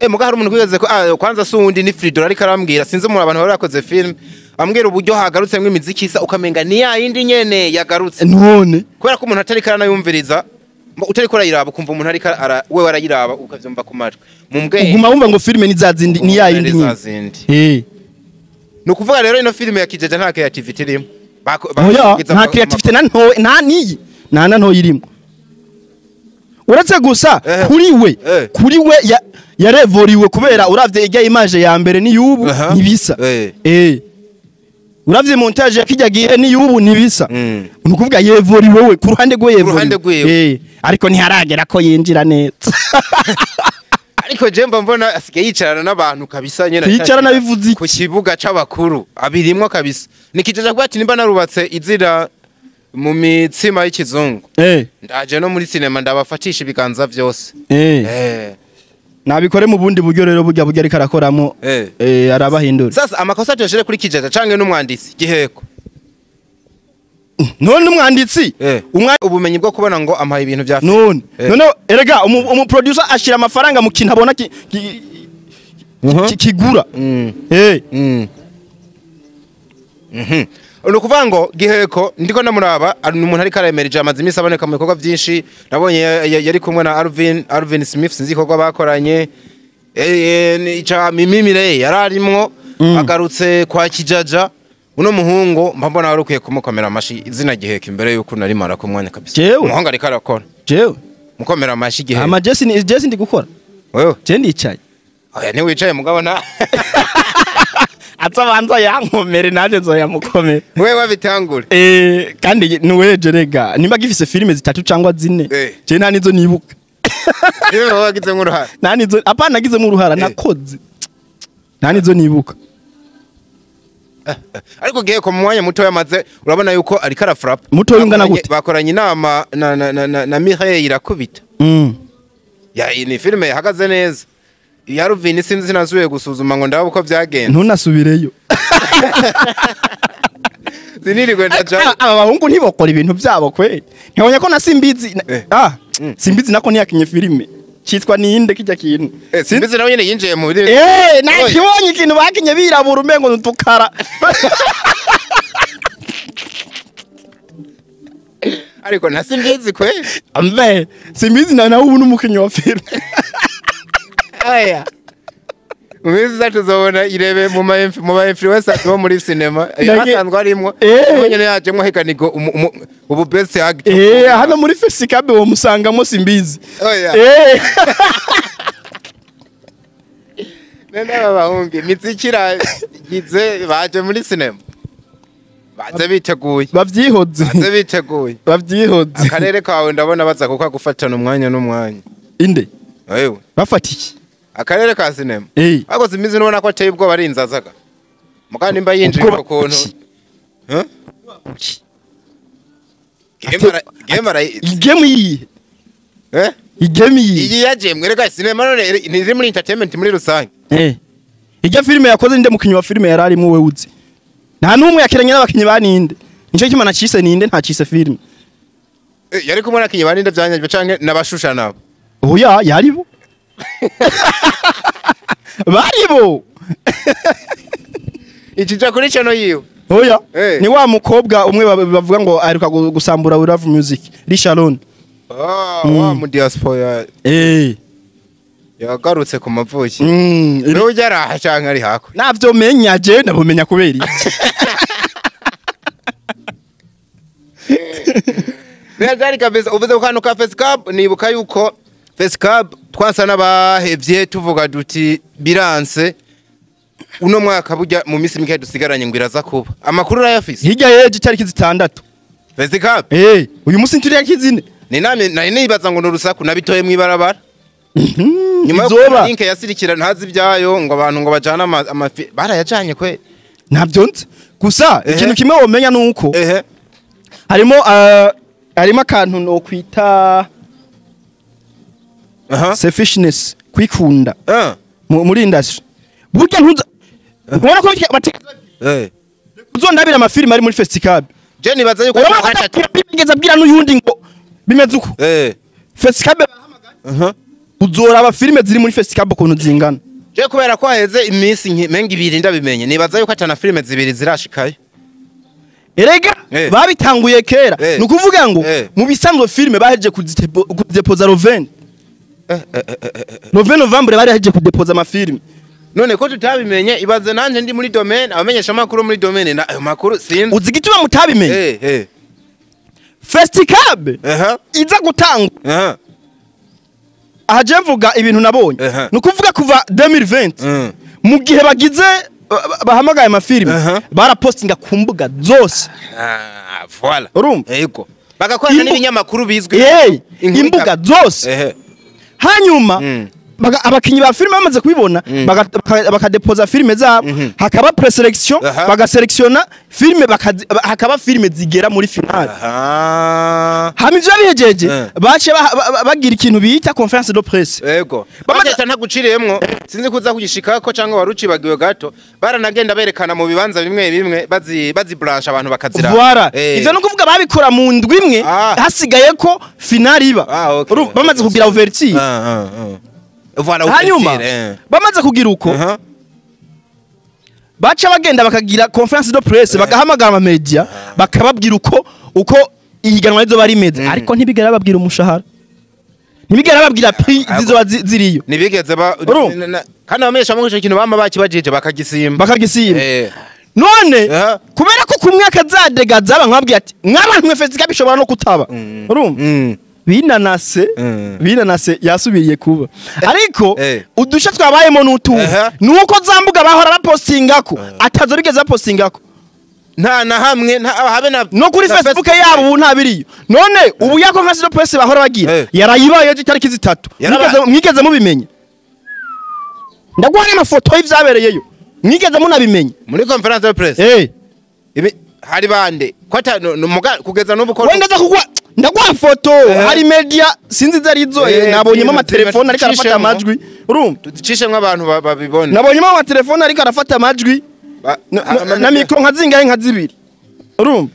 Muga hari umuntu kwigeze ko kwanza sundi ni Fridor ariko arambwira sinzi umuntu abantu bari bakoze film ambwira uburyo hagarutse imiziki isa ukamenga ni ya yindi nyene yagarutse. None kubera ko umuntu atari karanayumviriza utari ko arayiraba ukumva umuntu ariko wewe arayiraba ukavyumva ku matwi mu mbwenge uguma wumva ngo film ni za zindi ni ya yindi nyene. Ni ukuvuga rero ino film ya Kijaja nta creativity irimo. Nta creativity na nto nta niyi nta na nto irimo. Uretse gusa kuri we yarevoriwe kubera uravye ijya image ya mbere ni yubu nibisa. Uravye montage yakijya gihe ni yubu nibisa. Nukuvuga yevoriwe we ku ruhande rwe yevoriwe. Ariko ntiharagera ko yinjira neza. Ariko je mba mbona asigaye yicarana n'abantu kabisa nyene. Yicarana bivuze ku kibuga c'abakuru abirimwo kabisa. Nikijaja kuba ati nimba narubatse izira mu mitsima y'ikizungu. Ndaje no muri cinema ndabafatisha ibiganza vyose. Nabikore mu bundi buryo rero burya burya ariko arakoramo arabahindura. Sasa amakosa tuyashire kuri Kijaja canke n'umwanditsi Giheko. None umwanditsi ubumenyi bwo kubona ngo ampaye ibintu bya none none erega umu producer ashira amafaranga mu kintu abona kigura. Nukuvuga ngo Giheko ndiko ndamuraba ari umuntu ariko aremereje amazi imisi aboneka mu bikorwa byinshi nabonye yari kumwe na Alvin Smith sinzi ibikorwa bakoranye ica Mimimire yararimwo agarutse kwa Kijaja. Uno muhungu mba mbona wari ukwiye kumukomera amashi izina Giheko imbere yuko narimara ku mwanya kabisa. Umuhungu ariko arakora. Jewe mukomera amashi Giheko. Ama Jesse ndi gukora. Wewe je ndicaye. Oya ni wicaye mugabo na atabanza yankomere naje nzoyamukomere. Wewe wabitangure. Kandi nuweje rega nimba gifise filime zitatu cyangwa zine. Je nta nizo nibuka. Yewe wagize nk'uruhara. Nta nizo apana nagize nk'uruhara nakoze. Nta nizo nibuka. Ariko Giheko mu mwanya muto yamaze urabona yuko ariko arafrap. Muto yungana gute? Bakoranye inama na Mireille irakubita. Ya ni filime yahagaze neza. Ya Ruvini sinzi sinasubiye gusuzuma ngo ndabe uko byagenze. Ntunasubireyo. Sinirirwe ndaja. Aba bahungu ntibokora ibintu byabo kweli. Ntibonye ko na Simbizi Simbizi nako ntiyakinye filime. Citwa ninde kijya kintu. Simbizi nawe nyene yinjiye mu nakibonye ikintu bakinye birabura umengo nutukara. Ariko na Simbizi kweli. Ambe Simbizi na ubu n'umukinyi wa filime. Aya. Mwizi zatuzobona irebe mu ma influencer bo muri cinema asanzwe arimwo nyene yajemwo heganigo ubu best actor. Hano muri Fesikabe wo musangamo Simbizi. Oya. Nene abahungu imiziki iragize baje muri cinema. Baze biteguye. Bavyihoze. Baze biteguye. Bavyihoze. Akarere kawe ndabona baza kuko agufatana umwanya n'umwanya. Inde? Ewe. Bafatiki. Akarere ka cinema. Ariko Simbizi nubona ko ateye ubwoba ari inzazaga. Muga nimba yinjiye ukuntu. Game iyi. Igame iyi. Iyi yajemwe rega cinema none ntiri muri entertainment muri rusange. Ijya filime yakoze nde mukinyi wa filime yararimo we uzi. Nta numwe yakiranye n'abakinyi ba ninde. Nico kimana cise ninde nta cise filime. Yari kumwe n'abakinyi ba ninde byanyajwe canke nabashusha nabo. Oya yaribo. Baribo. Ikija kuri channel yiwe. Oya. Ni wa mukobwa umwe bavuga ngo aheruka gusambura We Love Music, Richalon. Wa mu diaspora. Yagarutse ku mavuki. Niwe ujya canke ari hako. Navyo menya je ndabumenya kubera iki. Nagari kabisa uvuze ko kano ka Fesicab nibuka yuko Fesicab twasa n'abahevye tuvuga duti biranse uno mwaka burya mu minsi mike dusigaranye ngo iraza kuba. Amakuru urayafise? Hirya yeje itariki 6. Fesicab? Uyu musi nturi yakizine. Ni name nari nibaza ngo n'urusaku nabitoye mwibarabara. Nyuma yo link yasirikira ntazi ibyayo ngo abantu ngo bajana amafi barayajanye kwe. Ntabyo nzi. Gusa ikintu kimwe womenya nuko harimo harimo akantu no kwita selfishness kwikunda muri industry. Burya ntuza ubona ko uzondabira amafilime ari muri Fesicab. Je nibaza yuko bigeze abwira n'uyundi ngo bimeze uko. Fesicab bahamagaye. Uzora filime ziri muri Fesicab ukuntu zingana. Je kubera ko haheze iminsi menga ibiri ndabimenye nibaza yuko atana filime zibiri zirashikaye. Erega babitanguye kera. Nukuvuga ngo mu bisanzwe filime baheje kuzidepoza Roven. Roven November bari kudepoza amafilime. None ko tutabimenye ibaze nanje ndi muri domaine abamenyesha makuru muri domaine na ayo makuru sinzi. Uzi gituma mutabimenye? Fesicab iza gutangwa. Aha je mvuga ibintu nabonye. Nukuvuga kuva 2020 mu gihe bagize bahamagaye amafilime barapostinga ku mbuga zose. Voilà. Urumva? Yego. Bagakorana n'ibinyamakuru bizwi. Imbuga zose. Hanyuma abakinyi ba filime bamaze kubibona bakadepoza filime zabo hakaba preselection bagaselektiona filime hakaba filime zigera muri finale. Hama ivyo bihejeje bace bagira ikintu bita conference de presse. Yego. Bamaze ntaguciriyemwo sinzi kuza kugishikako canke warucibagiwe gato baranagenda berekana mu bibanza bimwe bimwe bazi branche abantu bakazira. Voilà. Ivyo no kuvuga babikora mu ndwi imwe hasigaye ko finale iba. Bamaze kugira ouverture. Voilà, hanyuma bamaze kugira uko baca bagenda bakagira conference de presse bagahamagara ama media bakababwira uko ihiganwa rizo bari meze ariko ntibigera babwira umushahara ntibigera babwira prix zizo ziriyo nibigeze ba kandi abamenyesha mu ico kintu bama bakibajije bakagisimba none kubera ko ku mwaka zadega zaba nkababwira ati mwabantu mwe Fesicab bishobora no kutaba urumva binanase yasubiriye kuba ariko udusha twabayemo n'utu nuko zambuga bahora bapostingako atazo bigeze bapostingako nta na hamwe habe na no kuri Facebook yabo ubu nta biriyo none ubu ya conference de presse bahora bagira yarayibaye itariki 3 mwigeze mubimenye ndaguha amafoto y'ivyabereyeyo mwigeze munabimenye muri conference de presse hari bande kwata kugeza n'ubu ko wenda za kugwa ndaguha foto hari media sinzi zarizo nabonyemo amatelefone ariko arafata amajwi urumva tucishemwe abantu babibona nabonyemo amatelefone ariko arafata amajwi na mikro nka zingahe nka zibiri Urumva?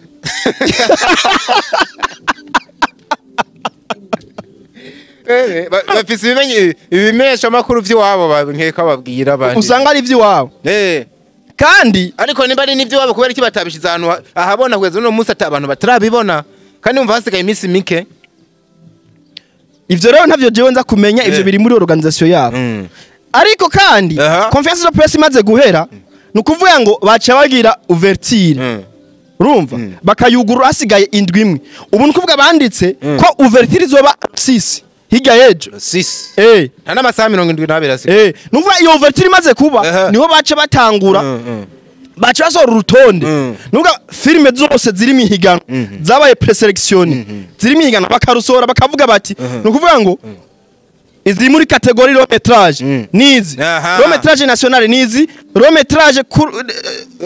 Bafise ibimenyesha makuru vy'iwabo nkeka babwira abandi. Usanga ari ivy'iwabo. Kandi ariko nimba ari n'ivy'iwabo kubera iki batabishize ahantu ahabona kugeza uno munsi ata abantu batarabibona kandi umva hasigaye iminsi mike. Ivyo rero ntavyo jewe nza kumenya ivyo biri muri organisation yabo. Ariko kandi conference de presse imaze guhera nukuvuga ngo baca bagira ouverture. Urumva? Bakayugurura hasigaye indwi imwe. Ubu nukuvuga banditse ko ouverture izoba 6 hirya y'ejo. 6. Nta n'amasaha 72 asigaye. Nuvuga iyo ouverture imaze kuba niho baca batangura. Baca basohora urutonde. Nuvuga filime zose ziri mihiganwa zabaye preselection ziri mihiganwa bakarusohora bakavuga bati nukuvuga ngo izi muri categorie long métrage nizi long métrage national nizi long métrage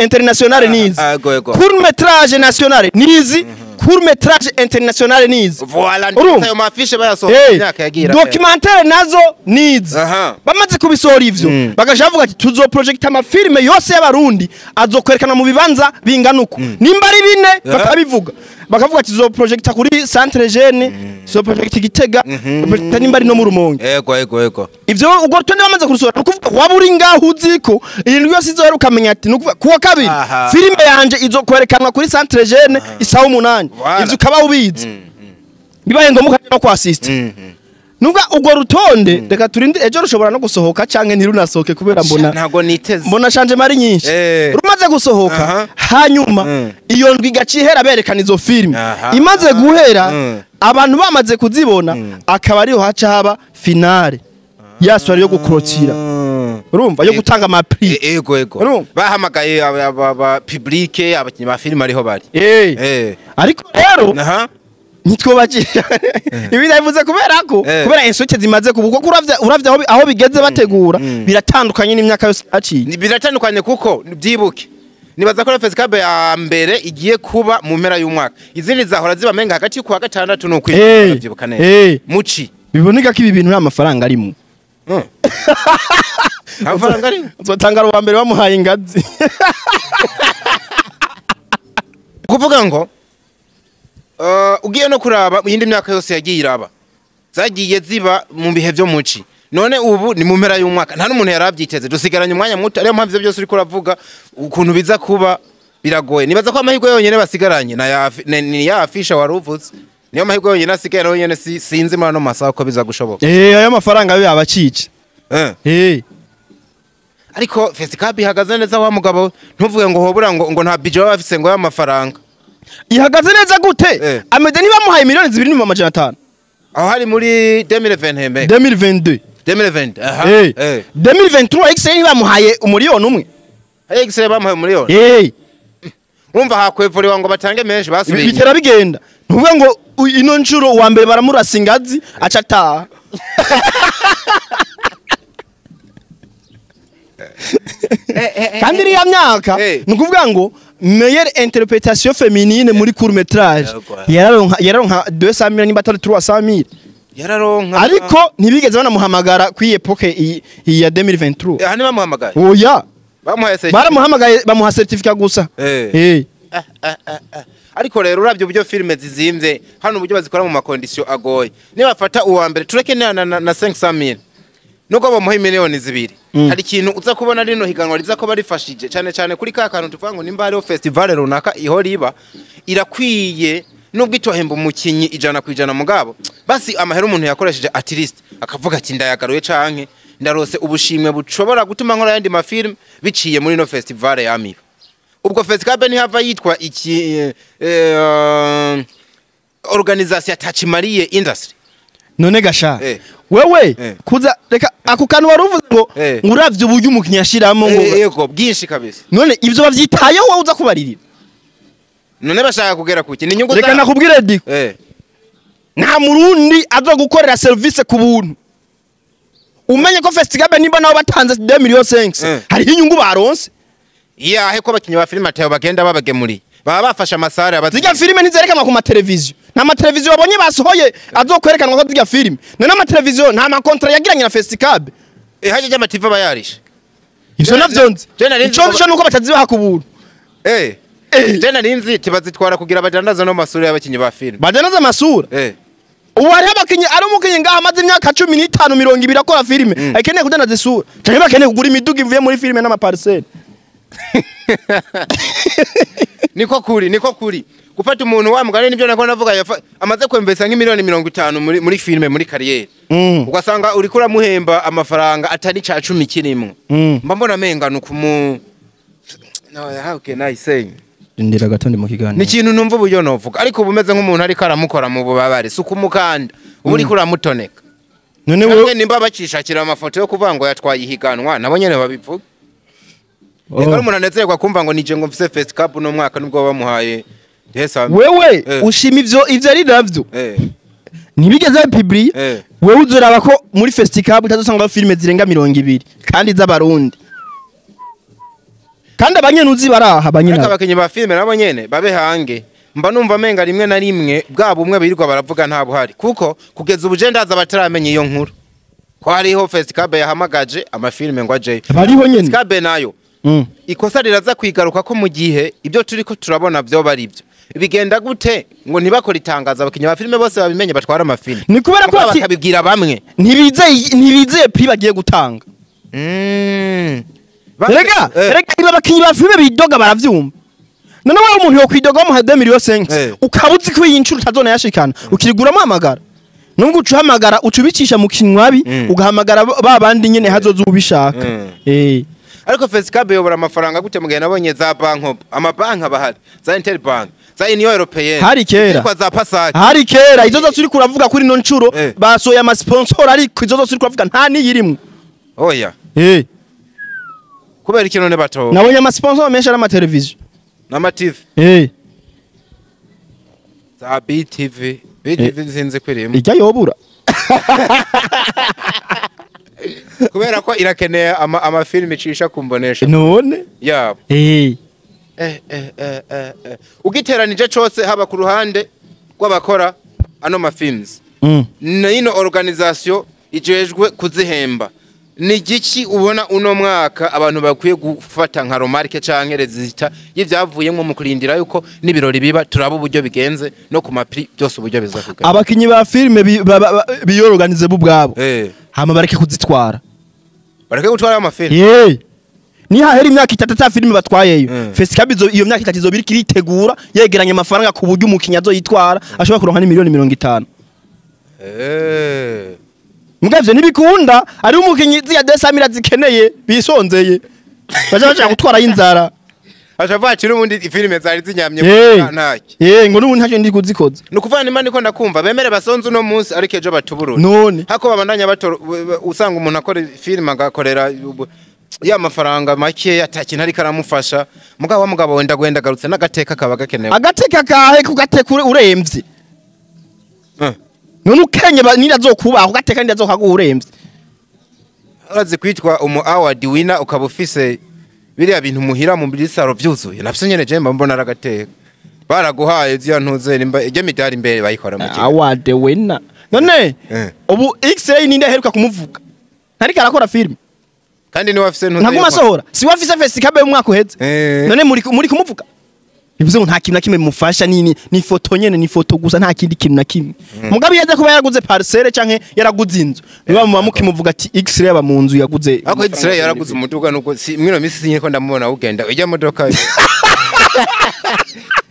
international nizi court métrage national nizi court métrage international nizi. Voilà, ayo mafishe bayasohora imyaka yagira. Documentaire nazo nizi. Bamaze kubisohora ivyo bagaje bavuga ati tuzo project ama filme yose y'abarundi azokwerekana mu bibanza bingana uko. Nimba ari bine bakabivuga. Bakavuga ati tuzo projecta kuri Centre Jeune, tuzo project Gitega, projecta nimba ari no mu Rumonge. Ego. Ivyo ubwo rutonde bamaze kurusohora nukuvuga waba uri ngaho uziko iyi yose izohera ukamenya ati nukuvuga kuwa kabiri filme yanje izokwerekanwa kuri Centre Jeune isaha 8. Ivyo ukaba ubizi. Bibaye ngombwa no kwa assist. Nuga ubwo rutonde reka turinde ejo rushobora no gusohoka canke ntirunasohoke kubera mbona ntago niteze. Mbona shanje mari nyinshi. Rumaze gusohoka hanyuma iyo ndwi gacihera berekana izo filme. Imaze guhera abantu bamaze kuzibona akaba ariho haca haba finale. Ya soirée yo gukrotira. Urumva yo gutanga ama prix. Ego. Bahamagaye aba public abakinyi ba filme ariho bari. Ariko rero nitwobagira ibi ndabivuze kubera ko kubera insuke zimaze kuko uravya aho bigeze bategura biratandukanye n'imyaka yose aciye. Biratandukanye kuko byibuke nibaza ko Festicab ya mbere igiye kuba mu mpera y'umwaka izindi zahora ziba menga hagati y'ukwa gatandatu no kwibyibuka byibuka neza muci biboneka ko ibi bintu nta mafaranga arimo. Amafaranga arimo uzotanga ruwa mbere bamuhaye ingazi. Kuvuga ngo ugiye no kuraba yindi myaka yose yagiye iraba zagiye ziba mu bihe byo muci none ubu ni mu mpera y'umwaka nta n'umuntu yarabyiteze dusigaranye umwanya muto ariyo mpamvu byose uri kuravuga ukuntu biza kuba biragoye nibaza ko amahirwe yonyene basigaranye ni ya afisha waruvutse niyo mahirwe yonyene asigaye yonyene sinzi muri ano masaha ko biza gushoboka. Ayo mafaranga yo yabacice. Ariko Festicab ihagaze neza wa mugabo ntuvuge ngo hobura ngo nta budget baba bafise ngo y'amafaranga. Ihagaze neza gute? Amede nibamuhaye miliyoni 2,500. Aho hari muri 2020 2022. 2020. Aha. 2023 X nibamuhaye umuriyoni umwe. X bamuhaye umuriyoni. Urumva hakwevuriwa ngo batange menshi basubiye. Bitera bigenda. Ntuvuge ngo ino ncuro wa mbere baramurasa ingazi aca ataha. Kandi iriya myaka nukuvuga ngo meilleure interprétation féminine muri court métrage yararonka 200,000 nimba atari 300,000 yararonka ariko ntibigeze banamuhamagara kuri epoque ya 2023. Aha nibamuhamagaye. Oya bamuhaye baramuhamagaye bamuha certificat gusa. Ariko rero uravye uburyo filme zizimvye hano uburyo bazikora mu makondisiyo agoye nibafata uwa mbere tureke na 500,000 nuko bamuha miliyoni 2 hari ikintu uza kubona rino higanwa riza ko barifashije cyane cyane kuri ka kantu tuvuga ngo nimba hariho festival runaka iho riba irakwiye nubwo itohemba umukinyi 100% mugabo basi amahera umuntu yakoresheje at least akavuga ati ndayagaruye canke ndarose ubushimwe bushobora gutuma nkora yandi ma film biciye muri no festival ya Amiba. Ubwo Festicab ntihava yitwa iki organisation atachimariye industry. None gasha wewe kuza reka ako kantu waruvuze ngo nguravye uburyo umukinyi yashiramo ngo yego bwinshi kabisa. None ivyo bavyitayeho wowe uza kubaririra. None bashaka kugera kuki ni nyungu za. Reka nakubwire diko. Nta murundi azo gukorera service ku buntu. Umenye ko Festicab nimba nabo batanze 2 millions 5 hari inyungu baronse. Iyahe ko abakinyi ba filime atayo bagenda babagemuriye baba bafashe amasare abazi. Zirya filime ntizerekanwa ku mateleviziyo. Nta mateleviziyo babonye basohoye azokwerekanwa ko zirya filime. None amateleviziyo nta makontra yagiranye na Festicab. Haje ry'amativu bayarishe. Ivyo navyo nzi. Ico nzi nuko batazibaha ku buntu. Je nari tibazitwara kugira badandaza no masura y'abakinyi ba filime. Badandaza amasura. Ubu hariho abakinyi, ari umukinyi ngaha amaze imyaka 15 20 akora filime, akeneye kudandaza isura canke bakeneye kugura imiduga ivuye muri filime n'amaparcelle. Niko kuri, niko kuri. Gufata umuntu wa mugani nibyo nako navuga amaze kwemvesa nk'imiliyoni 50 muri filime muri carrière. Ugasanga uri kura muhemba amafaranga atari ca 10 kirimwe. Mba mbona menga nukumu. No, how can I say? Ndira gatondi mu kiganiro. Ni ikintu numva uburyo novuga ariko ubumeze nk'umuntu ariko aramukora mu bubabare si ukumukanda ubu uriko uramutoneka. None wewe nimba bacishakira amafoto yo kuvuga ngo yatwaye ihiganwa nabo nyene babivuga. Reka umuntu anezerwa kumva ngo nije ngo mfise Fest Cup no mwaka nubwo bamuhaye. Wewe ushima ivyo ari navyo. Ntibigeze bipublier. Wewe uzoraba ko muri Fest Cup utazosanga filime zirenga 20 kandi z'abarundi. Kandi abanyenuzi baraha abanyena. Ariko abakinyi ba filime nabo nyene babe hange. Mba numva menga rimwe na rimwe bwa bumwe birirwa baravuga nta buhari kuko kugeza ubuje ndaza bataramenye iyo nkuru. Ko hariho Fest Cup yahamagaje amafilime ngo ajeyo. Bariho nyene. Fest Cup nayo. Ikosa riraza kwigaruka ko mu gihe ibyo turiko turabona byo bari byo. Bigenda gute ngo ntibakora itangaza abakinyi ba filime bose babimenye batwara amafilime. Ni kubera ko bakabibwira bamwe. Ntibizeye prix bagiye gutanga. Rega, rega abakinyi ba filime bidoga baravyumva. None wewe umuntu yo kwidoga bamuha 2 million 5 ukabuzi ko iyi ncuro utazona yashikana ukiriguramo amagara. Nubwo ucuhamagara ucubicisha mu kinywabi ugahamagara ba bandi nyene hazoza ubishaka. Ariko Fest Cup yobora amafaranga gute mugihe nabonye za banko amabanki abahari za Interbank za Union Européenne hari kera za Pasake hari kera izo zose uri kuravuga kuri no ncuro basoye ama sponsor ariko izo zose uri kuravuga nta niyirimwe. Oya. Kubera iki none bato nabonye ama sponsor menshi ari ama television n'ama TV za BTV BTV sinzi kwirimo ijya yobura kubera ko irakeneye ama film icisha kumbonesha none yabo. Ugiteranije cose haba ku ruhande rw'abakora ano ma films n'ino organisation ijejwe kuzihemba ni giki ubona uno mwaka abantu bakwiye gufata nka remarque canke rezita y'ivyavuyemwo mu kurindira yuko n'ibirori biba turaba uburyo bigenze no ku mapri byose uburyo bizakuga. Abakinyi ba filme biyorganize bo ubwabo hama bareke kuzitwara bareke gutwara ama filme. Ni hahera imyaka itatu ta filme batwayeyo. Fest Cup iyo myaka itatu izobiri kiritegura yegeranye amafaranga ku buryo umukinyi azoyitwara ashobora kuronka ni miliyoni 50. Mugavye nibikunda ari umukinyi ziya 200 zikeneye bisonzeye baje bashaka gutwara y'inzara acha ati n'ubundi filime zari zinyamye ntaki ngo n'ubundi ntacyo ndi kuzikoza. Nukuvana imana niko ndakumva bemere basonze uno munsi ariko ejo batuburura none hako babandanya bato usanga umuntu akora filime agakorera ya mafaranga make atakintu ariko aramufasha mugabo wa mugabo wenda gwenda garutse n'agateka kaba gakenewe agateka kahe kugateka uremvye none ukenye nirazokubaho ugateka nirazokaguha uremvye. Urazi kwitwa umu award winner ukaba ufise biriya bintu muhira mu bisaro byuzuye nafise nyene je mbona aragateka baraguhaye ziya ntuze nimba ijye midari imbere bayikora mu kigo award winner none ubu X-ray ninde aheruka kumuvuga ntariko arakora film kandi ni wafise ntuze ntaguma sohora si wafise Fest Cup y'umwaka uheze none muri kumuvuga bivuze ngo nta kintu na kimwe mufasha ni foto nyene ni foto gusa nta kindi kintu na kimwe. Mugabe yaza kuba yaraguze parcelle canke yaraguze inzu niba muba mukimuvuga ati X-ray aba mu nzu yaguze ariko X-ray yaraguze umuduga nuko si mwino misi sinye ko ndamubona ugenda ijya modoka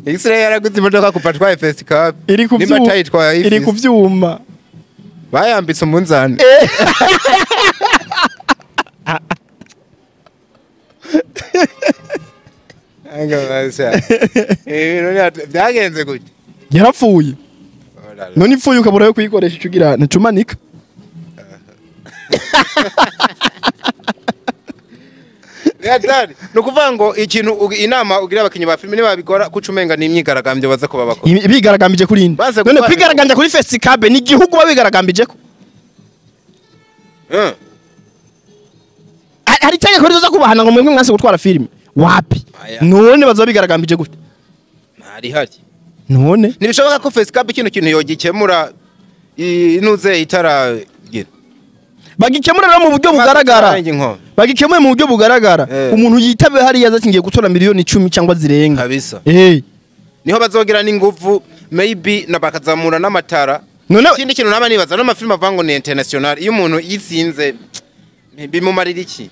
X-ray yaraguze imodoka kuva twaye Fest Cup nimba tayitwaye iri kuvyuma bayambitse umunzane. Byagenze gute yarapfuye none ipfuye ukabura yo kuyikoresha icugira nticumanika. Nukuvuga ngo ikintu inama ugira abakinyi ba filime nibabikora kucumenga ni imyigaragambyo baza kuba bakora bigaragambije kuri inde none kwigaragambya kuri Fest Cup ni igihugu babigaragambije ko hari itegeko rizoza kubahana ngo mwebwe mwanse gutwara filime wapi none bazoba bigaragambije gute ntari hari none ntibishoboka ko Fest Cup ikintu kintu yogikemura inuze itaragira bagikemura rero mu buryo bugaragara Bagikemuye mu buryo bugaragara. Umuntu yitabe hariya azakingiye gutora miliyoni 10 cyangwa zirenga. Kabisa. Niho bazogira n'inguvu maybe na bakazamura n'amatara. None ikindi kintu naba nibaza no mafilm avango ni international, iyo umuntu yitsinze bimumarira iki?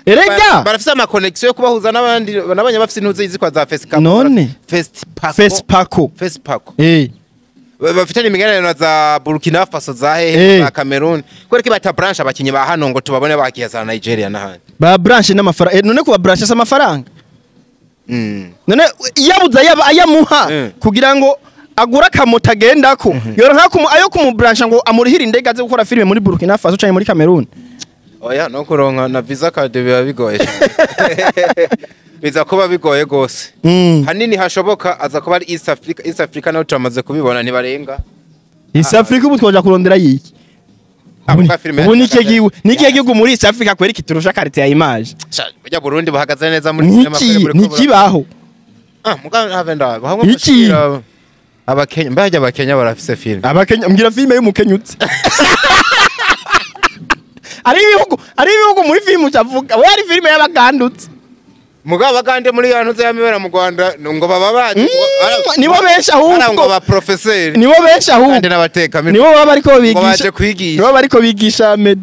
Erega barafise ama connection yo kubahuza n'abandi nabanya bafise intuze izikwa za Festipaco. None Festipaco. Festipaco. Bafite n'imigenderanire za Burkina Faso, za hehe, za Cameroon. Kwereka bata branch abakinyi ba hano ngo tubabone bakiye za Nigeria n'ahandi. Ba branch n'amafaranga. None kuba branch sa amafaranga. None yabuza yaba ayamuha kugira ngo agura kamoto agendako. Yoronka ayo kumubranch ngo amurihira indege aze gukora filime muri Burkina Faso canke muri Cameroon. Oya, no kuronka na visa card biba bigoye. Biza kuba bigoye gose. Hanini hashoboka aza kuba ari East Africa. East Africa nayo turamaze kubibona ntibarenga. East Africa ubu twoja kurondera yiki? Ubu niki gihugu muri East Africa kweri kiturusha carte ya image? Burya Burundi buhagaze neza muri cinema. Nikibaho. Muga have ndaba. Hamwe Abakenya, mbajya abakenya barafise film. Abakenya mbwira filime y'umukenyutse. Ari ibihugu muri film utavuga. We ari filime y'abagandutse. Mugabo abagande muri yantuze yamibera mu Rwanda ngo baba baje nibo benshi ahubwo ngo ba professeur. Nibo benshi ahubwo. Kandi n'abateka nibo baba bariko bigisha. Baje kwigisha. Nibo bariko bigisha med.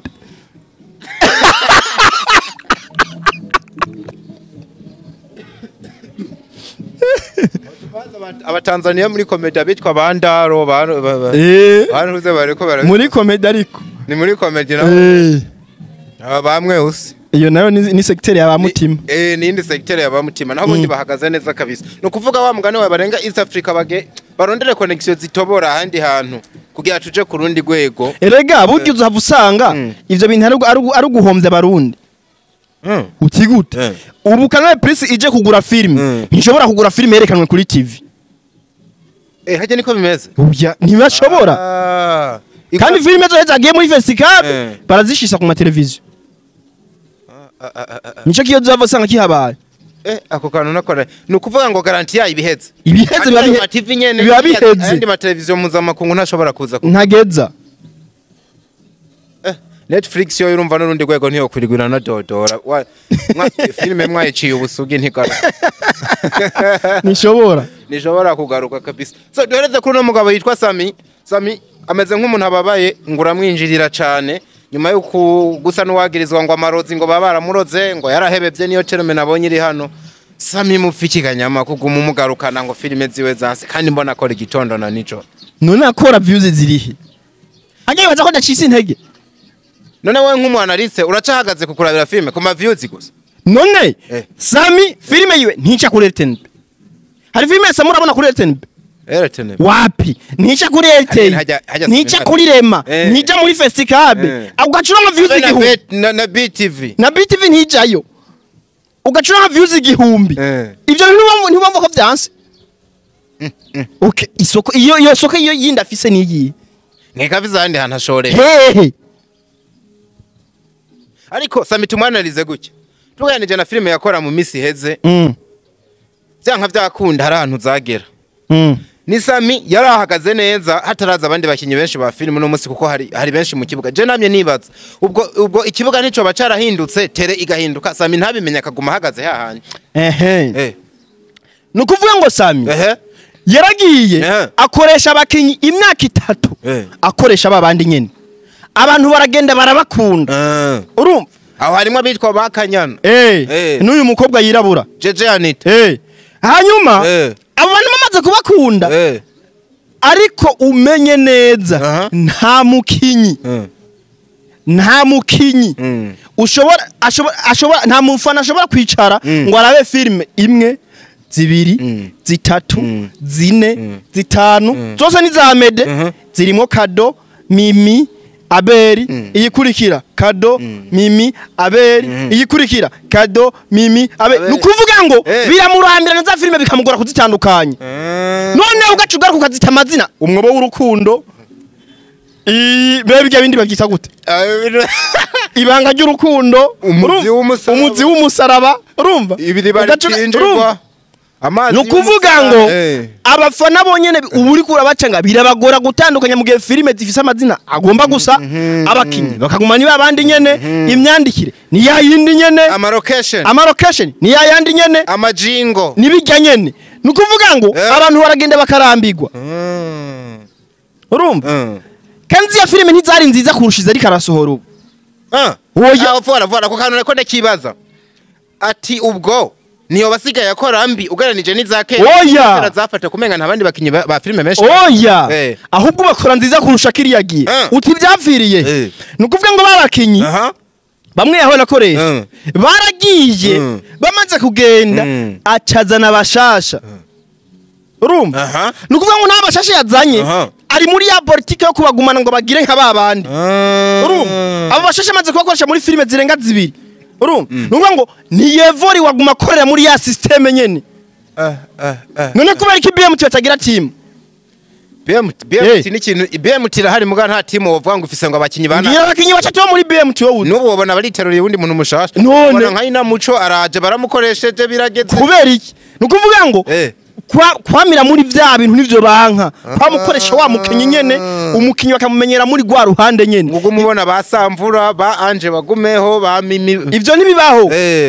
Abatanzania muri comedy abitwa bandaro bantuze bariko bara muri comedy ariko ni muri comedy na bamwe usi iyo nayo ni secteur ya bamutima. Ni indi secteur ya bamutima naho bundi bahagaze neza kabisa. No kuvuga wa mugane wa barenga East Africa bage barondere connection zitobora ahandi hantu kugira tuje ku rundi rwego. Erega buryo uzava usanga ivyo bintu ari guhomvya abarundi. Uti gute? Ubu Canal Plus ije kugura film, ntishobora kugura film yerekanwe kuri TV. Hajya niko bimeze. Oya, ntibashobora. Kandi filime zo zagiye muri Festival barazishisa ku mateleviziyo. Nico kiyo zava sanga kihabaye. Ako kantu nakora. Nukuvuga ngo garanti yayo ibiheze. Ibiheze biba TV nyene. Biba biheze. Andi mateleviziyo mpuzamakungu ntashobora kuza. Ntageza. Netflix yo urumva n'urundi rwego ntiyo kwirigura na dodora. Filime mwayiciye ubusugi ntigaruka. Nishobora. Nishobora kugaruka kabisa. So duhereze kuri no mugabo yitwa Sami. Sami ameze nk'umuntu ababaye nguramwinjirira cyane nyuma yo gusa n'uwagirizwa ngo amarozi ngo baba baramuroze ngo yarahebebye niyo terme nabonye iri hano. Sami mupfikiganyama kuguma umugarukana ngo filime ziwe zanse kandi mbona akora igitondo na nijo. None akora views zirihe? Agiye baza ko ndacise intege. None wewe nk'umwanalyste uracahagaze kukurabira filme kuma views gusa. None Sami filme yiwe ntica kuri RTNB. Hari filme Sami urabona kuri RTNB? RTNB. Wapi? Ntica kuri RTN. Ntica kuri Rema. Ntica muri Festicab. Ugacura views igihumbi. Na BTV. Na BTV ntijayo. Ugacura views igihumbi. Ivyo ntibumva ko vyanse. Okay, isoko iyo soko iyo yindi afise niyi. Nikaviza handi hantashore. Hehe. Ariko Sami tumwanalize guke. Tuganije na filime yakora mu misi heze. Byanka byakunda hari ahantu zagera. Ni Sami yarahagaze neza hataraza abandi bakinyi benshi ba filime no munsi kuko hari benshi mu kibuga. Je namye nibaza ubwo ikibuga nico bacarahindutse tere igahinduka Sami ntabimenya akaguma ahagaze hahandi. Nukuvuga ngo Sami yaragiye akoresha abakinyi imyaka 3 akoresha babandi nyene. Abantu baragenda barabakunda. Urumva? Aho harimo abitwa bakanyana. N'uyu mukobwa yirabura. Jeje Anita. Hanyuma abo bantu bamaze kubakunda. Ariko umenye neza nta mukinyi. Nta mukinyi. Ushobora ashobora nta mufana ashobora kwicara ngo arabe filme imwe, zibiri, zitatu, zine, zitanu, zose ni za Mede zirimo Kado, Mimi, Aberi, iyikurikira Kado, Mimi, Aberi, iyikurikira Kado, Mimi, Aberi. Nukuvuga ngo biramurambira za filime bikamugora kuzitandukanya. None ugacugaruka ukazita amazina umwobo w'urukundo. Bebe bindi babyita gute? Ibanga ry'urukundo, umuzi w'umusaraba, urumva? Ibiri bari kinjirwa. Amazi Nukuvuga ngo abafana bonyene ubu uri kurabacanga birabagora gutandukanya mu gihe filime zifise amazina agomba gusa, abakinyi bakaguma ni babandi nyene, imyandikire ni ya yindi nyene, ama location ni ya yandi nyene, amajingo nibijya nyene. Nukuvuga ngo abantu baragenda bakarambirwa. Urumva? Kandi ya filime ntizari nziza kurushiza ariko arasohora ubu. Oya, vora ko kantu nako ndakibaza. Ati ubwo niyo basigaye akora mbi ugaranije n'izake zafata kumenga nta bandi bakinyi ba filime menshi. Oya, ahubwo bakora nziza kurusha kiriya giye. Uti byapfiriye. Nukuvuga ngo babakinyi bamwe yaho nakoresha baragiye bamaze kugenda acazana bashasha. Urumva? Nukuvuga ngo nta bashasha yazanye ari muri ya politike yo kubagumana ngo bagire nka babandi. Urumva? Abo bashasha amaze kubakoresha muri filime zirenga zibiri. Urumva? Nukuvuga ngo ni Yevori waguma akorera muri ya systeme nyene. None kubera iki BMT batagira team? BMT ni ikintu, BMT irahari muga nta team wovuga ngo ufise ngo abakinyi bana. Ngira abakinyi batatu bo muri BMT wowe. Nubu wobona bariteruriye undi muntu mushasha. Ubona nka ina muco araje baramukoresheje birageze. Kubera iki? Nukuvuga ngo kwamira muri vya bintu nivyo banka. Kwamukoresha wa mukinyi nyene, umukinyi bakamumenyera muri gwa ruhande nyene. Ngo mubona ba Samvura ba Anje bagumeho ba Mimi. Ivyo ntibibaho.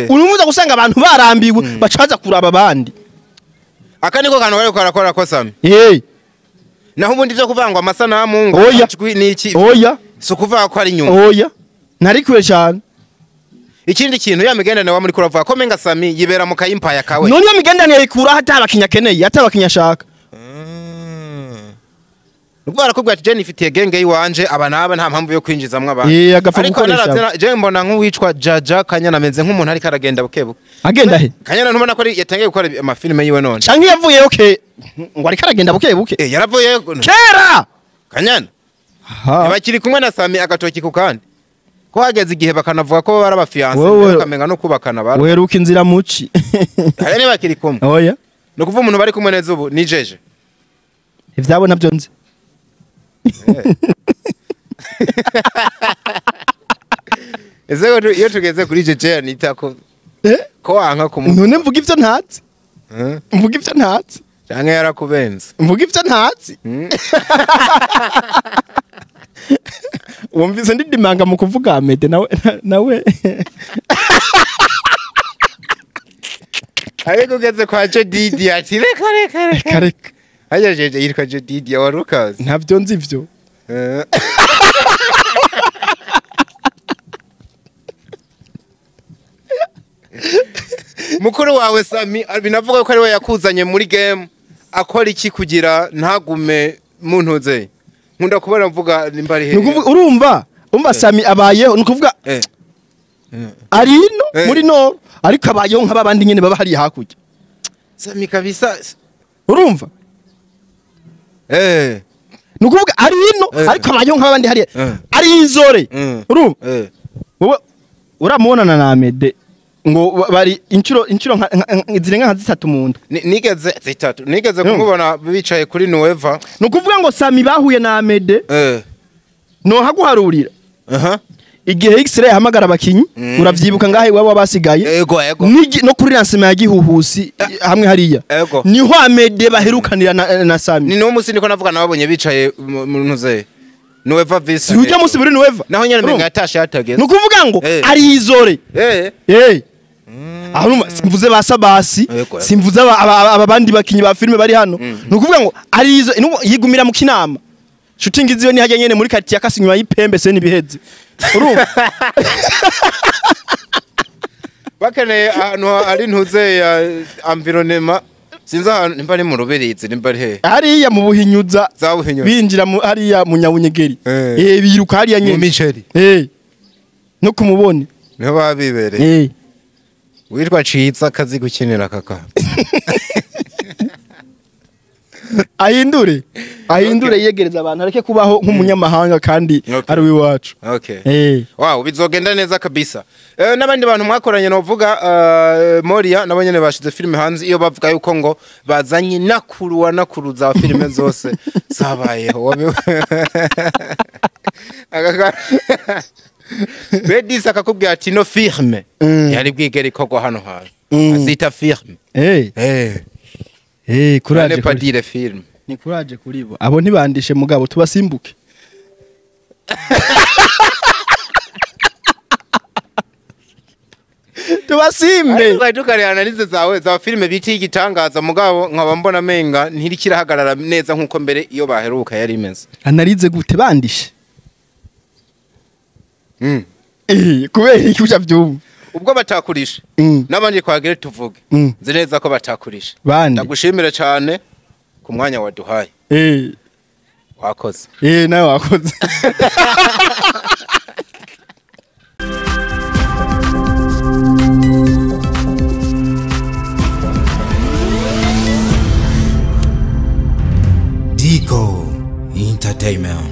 Urumuza gusanga abantu barambiwe bacaza kuraba abandi. Aka niko kantu bari karakora ko Sami. Naho ubundi byo kuvangwa amasanamu ngo niki? Oya. So kuvuga ko ari nyuma. Oya. Nari kure cyane. Ikindi kintu ya migendane wa muri kuravuga ko menga Sami yibera mu kayimpaya kawe. None ya migendane yikura hatabakinya keneye, atabakinya shaka. Nubwo arakubwira ati Jenny ifitiye genge yiwanje aba naba nta mpamvu yo kwinjizamwe abantu. Ariko naravye je mbona nk'uwicwa Jaja Kanyana ameze nk'umuntu ariko aragenda bukebuke. Agenda he? Kanyana ntubona ko yatangiye gukora amafilme yiwe none. Canke yavuye okay ngo ariko aragenda bukebuke. Yaravuye kera. Kanyana. Bakiri kumwe na Sami agatoki ku kandi. Ko hageze igihe bakanavuga ko bari abafiance bakamenga no kubakana bara. Weruka inzira muci. Hari ne bakiri kumwe. Oya. No kuvuga umuntu bari kumwe neza ubu ni Jeje. Ivyabo navyo nzi. Ese iyo tugeze kuri Jeje anita ko ko wanka kumu. None mvuga ivyo ntazi. Mvuga ivyo ntazi. Canke yarakubenze. Mvuga ivyo ntazi. Wumvise ndidimanga mu kuvuga Amede nawe. Ariko ugeze kwa Jedidi ati reka reka reka reka. Haya Jeje yitwa Jedidi wa Lucas. Ntabyo nzi ivyo. Mukuru wawe Sami binavuga ko ari we yakuzanye muri game akora iki kugira ntagume muntuze. Nkunda kubona mvuga nimba ari he. Urumva umva Sami abayeho nukuvuga ari ino muri no ariko abayeho nk'abandi nyene baba hari hakurya. Sami kabisa urumva nukuvuga ari ino ariko abayeho nk'abandi hari ari izore urumva wowe uramubonana na Amede ngo bari inshuro zirenga nka zitatu mu ndwi. Nigeze zitatu nigeze kumubona bicaye kuri Nueva. Nukuvuga ngo Sami bahuye na Amede no haguharurira. Igihe X-ray yahamagara abakinyi uravyibuka ngahe iwabo basigaye. Yego yego. No kuri lancement ya gihuhusi hamwe hariya. Niho Amede baherukanira na Sami. Ni no musi niko navuga nababonye bicaye mu ntuze Nueva visa. Ujya musi muri Nueva. Naho nyene menga yatashe yatageze. Nukuvuga ngo ari izore. Aho simvuze ba Sabasi, simvuze abandi bakinyi ba filme bari hano. Nukuvuga ngo ari izo yigumira mu kinama. Shooting iziyo ni hajya nyene muri quartier ya Kasinywa y'Ipembe se nibiheze. Urumva? Bakeneye ahantu ari ntuze ya environnement. Sinzi ahantu nimba ari mu Rubirizi nimba ari he. Hariya mu Buhinyuza. Za Buhinyuza. Binjira mu hariya mu Nyabunyegeri. Biruka hariya nyene. Mu Miceri. No kumubone. Niho babibereye. Witwa Ciza akazi gukinira kaka. Ahindure. Ahindure yegereza abantu areke kubaho nk'umunyamahanga kandi ari wiwacu. Wow, bizogenda neza kabisa. N'abandi bantu mwakoranye novuga Moria nabo nyene bashize filime hanze iyo bavuga yuko ngo bazanye nakuru wa nakuru za filime zose zabayeho. Bedisa akakubwira ati no firme yari bwigere ikorwa hano hantu. Azita firme. Courage Ne kuri pas dire film. Ni courage kuri bo. Abo ntibandishe mugabo tubasimbuke. Tubasimbe. Ariko tukari analyse zawe za filime biti igitangaza, mugabo nkaba mbona menga ntirikirahagarara neza nkuko mbere iyo baheruka yari imeze. Analyse gute bandishe? Kubera iki uca vyumva? Ubwo batakurisha n'abandi twagire tuvuge, nzi neza ko batakurisha. Bande. Ndagushimire cyane ku mwanya waduhaye. Wakoze. Nawe wakoze. Dico Entertainment.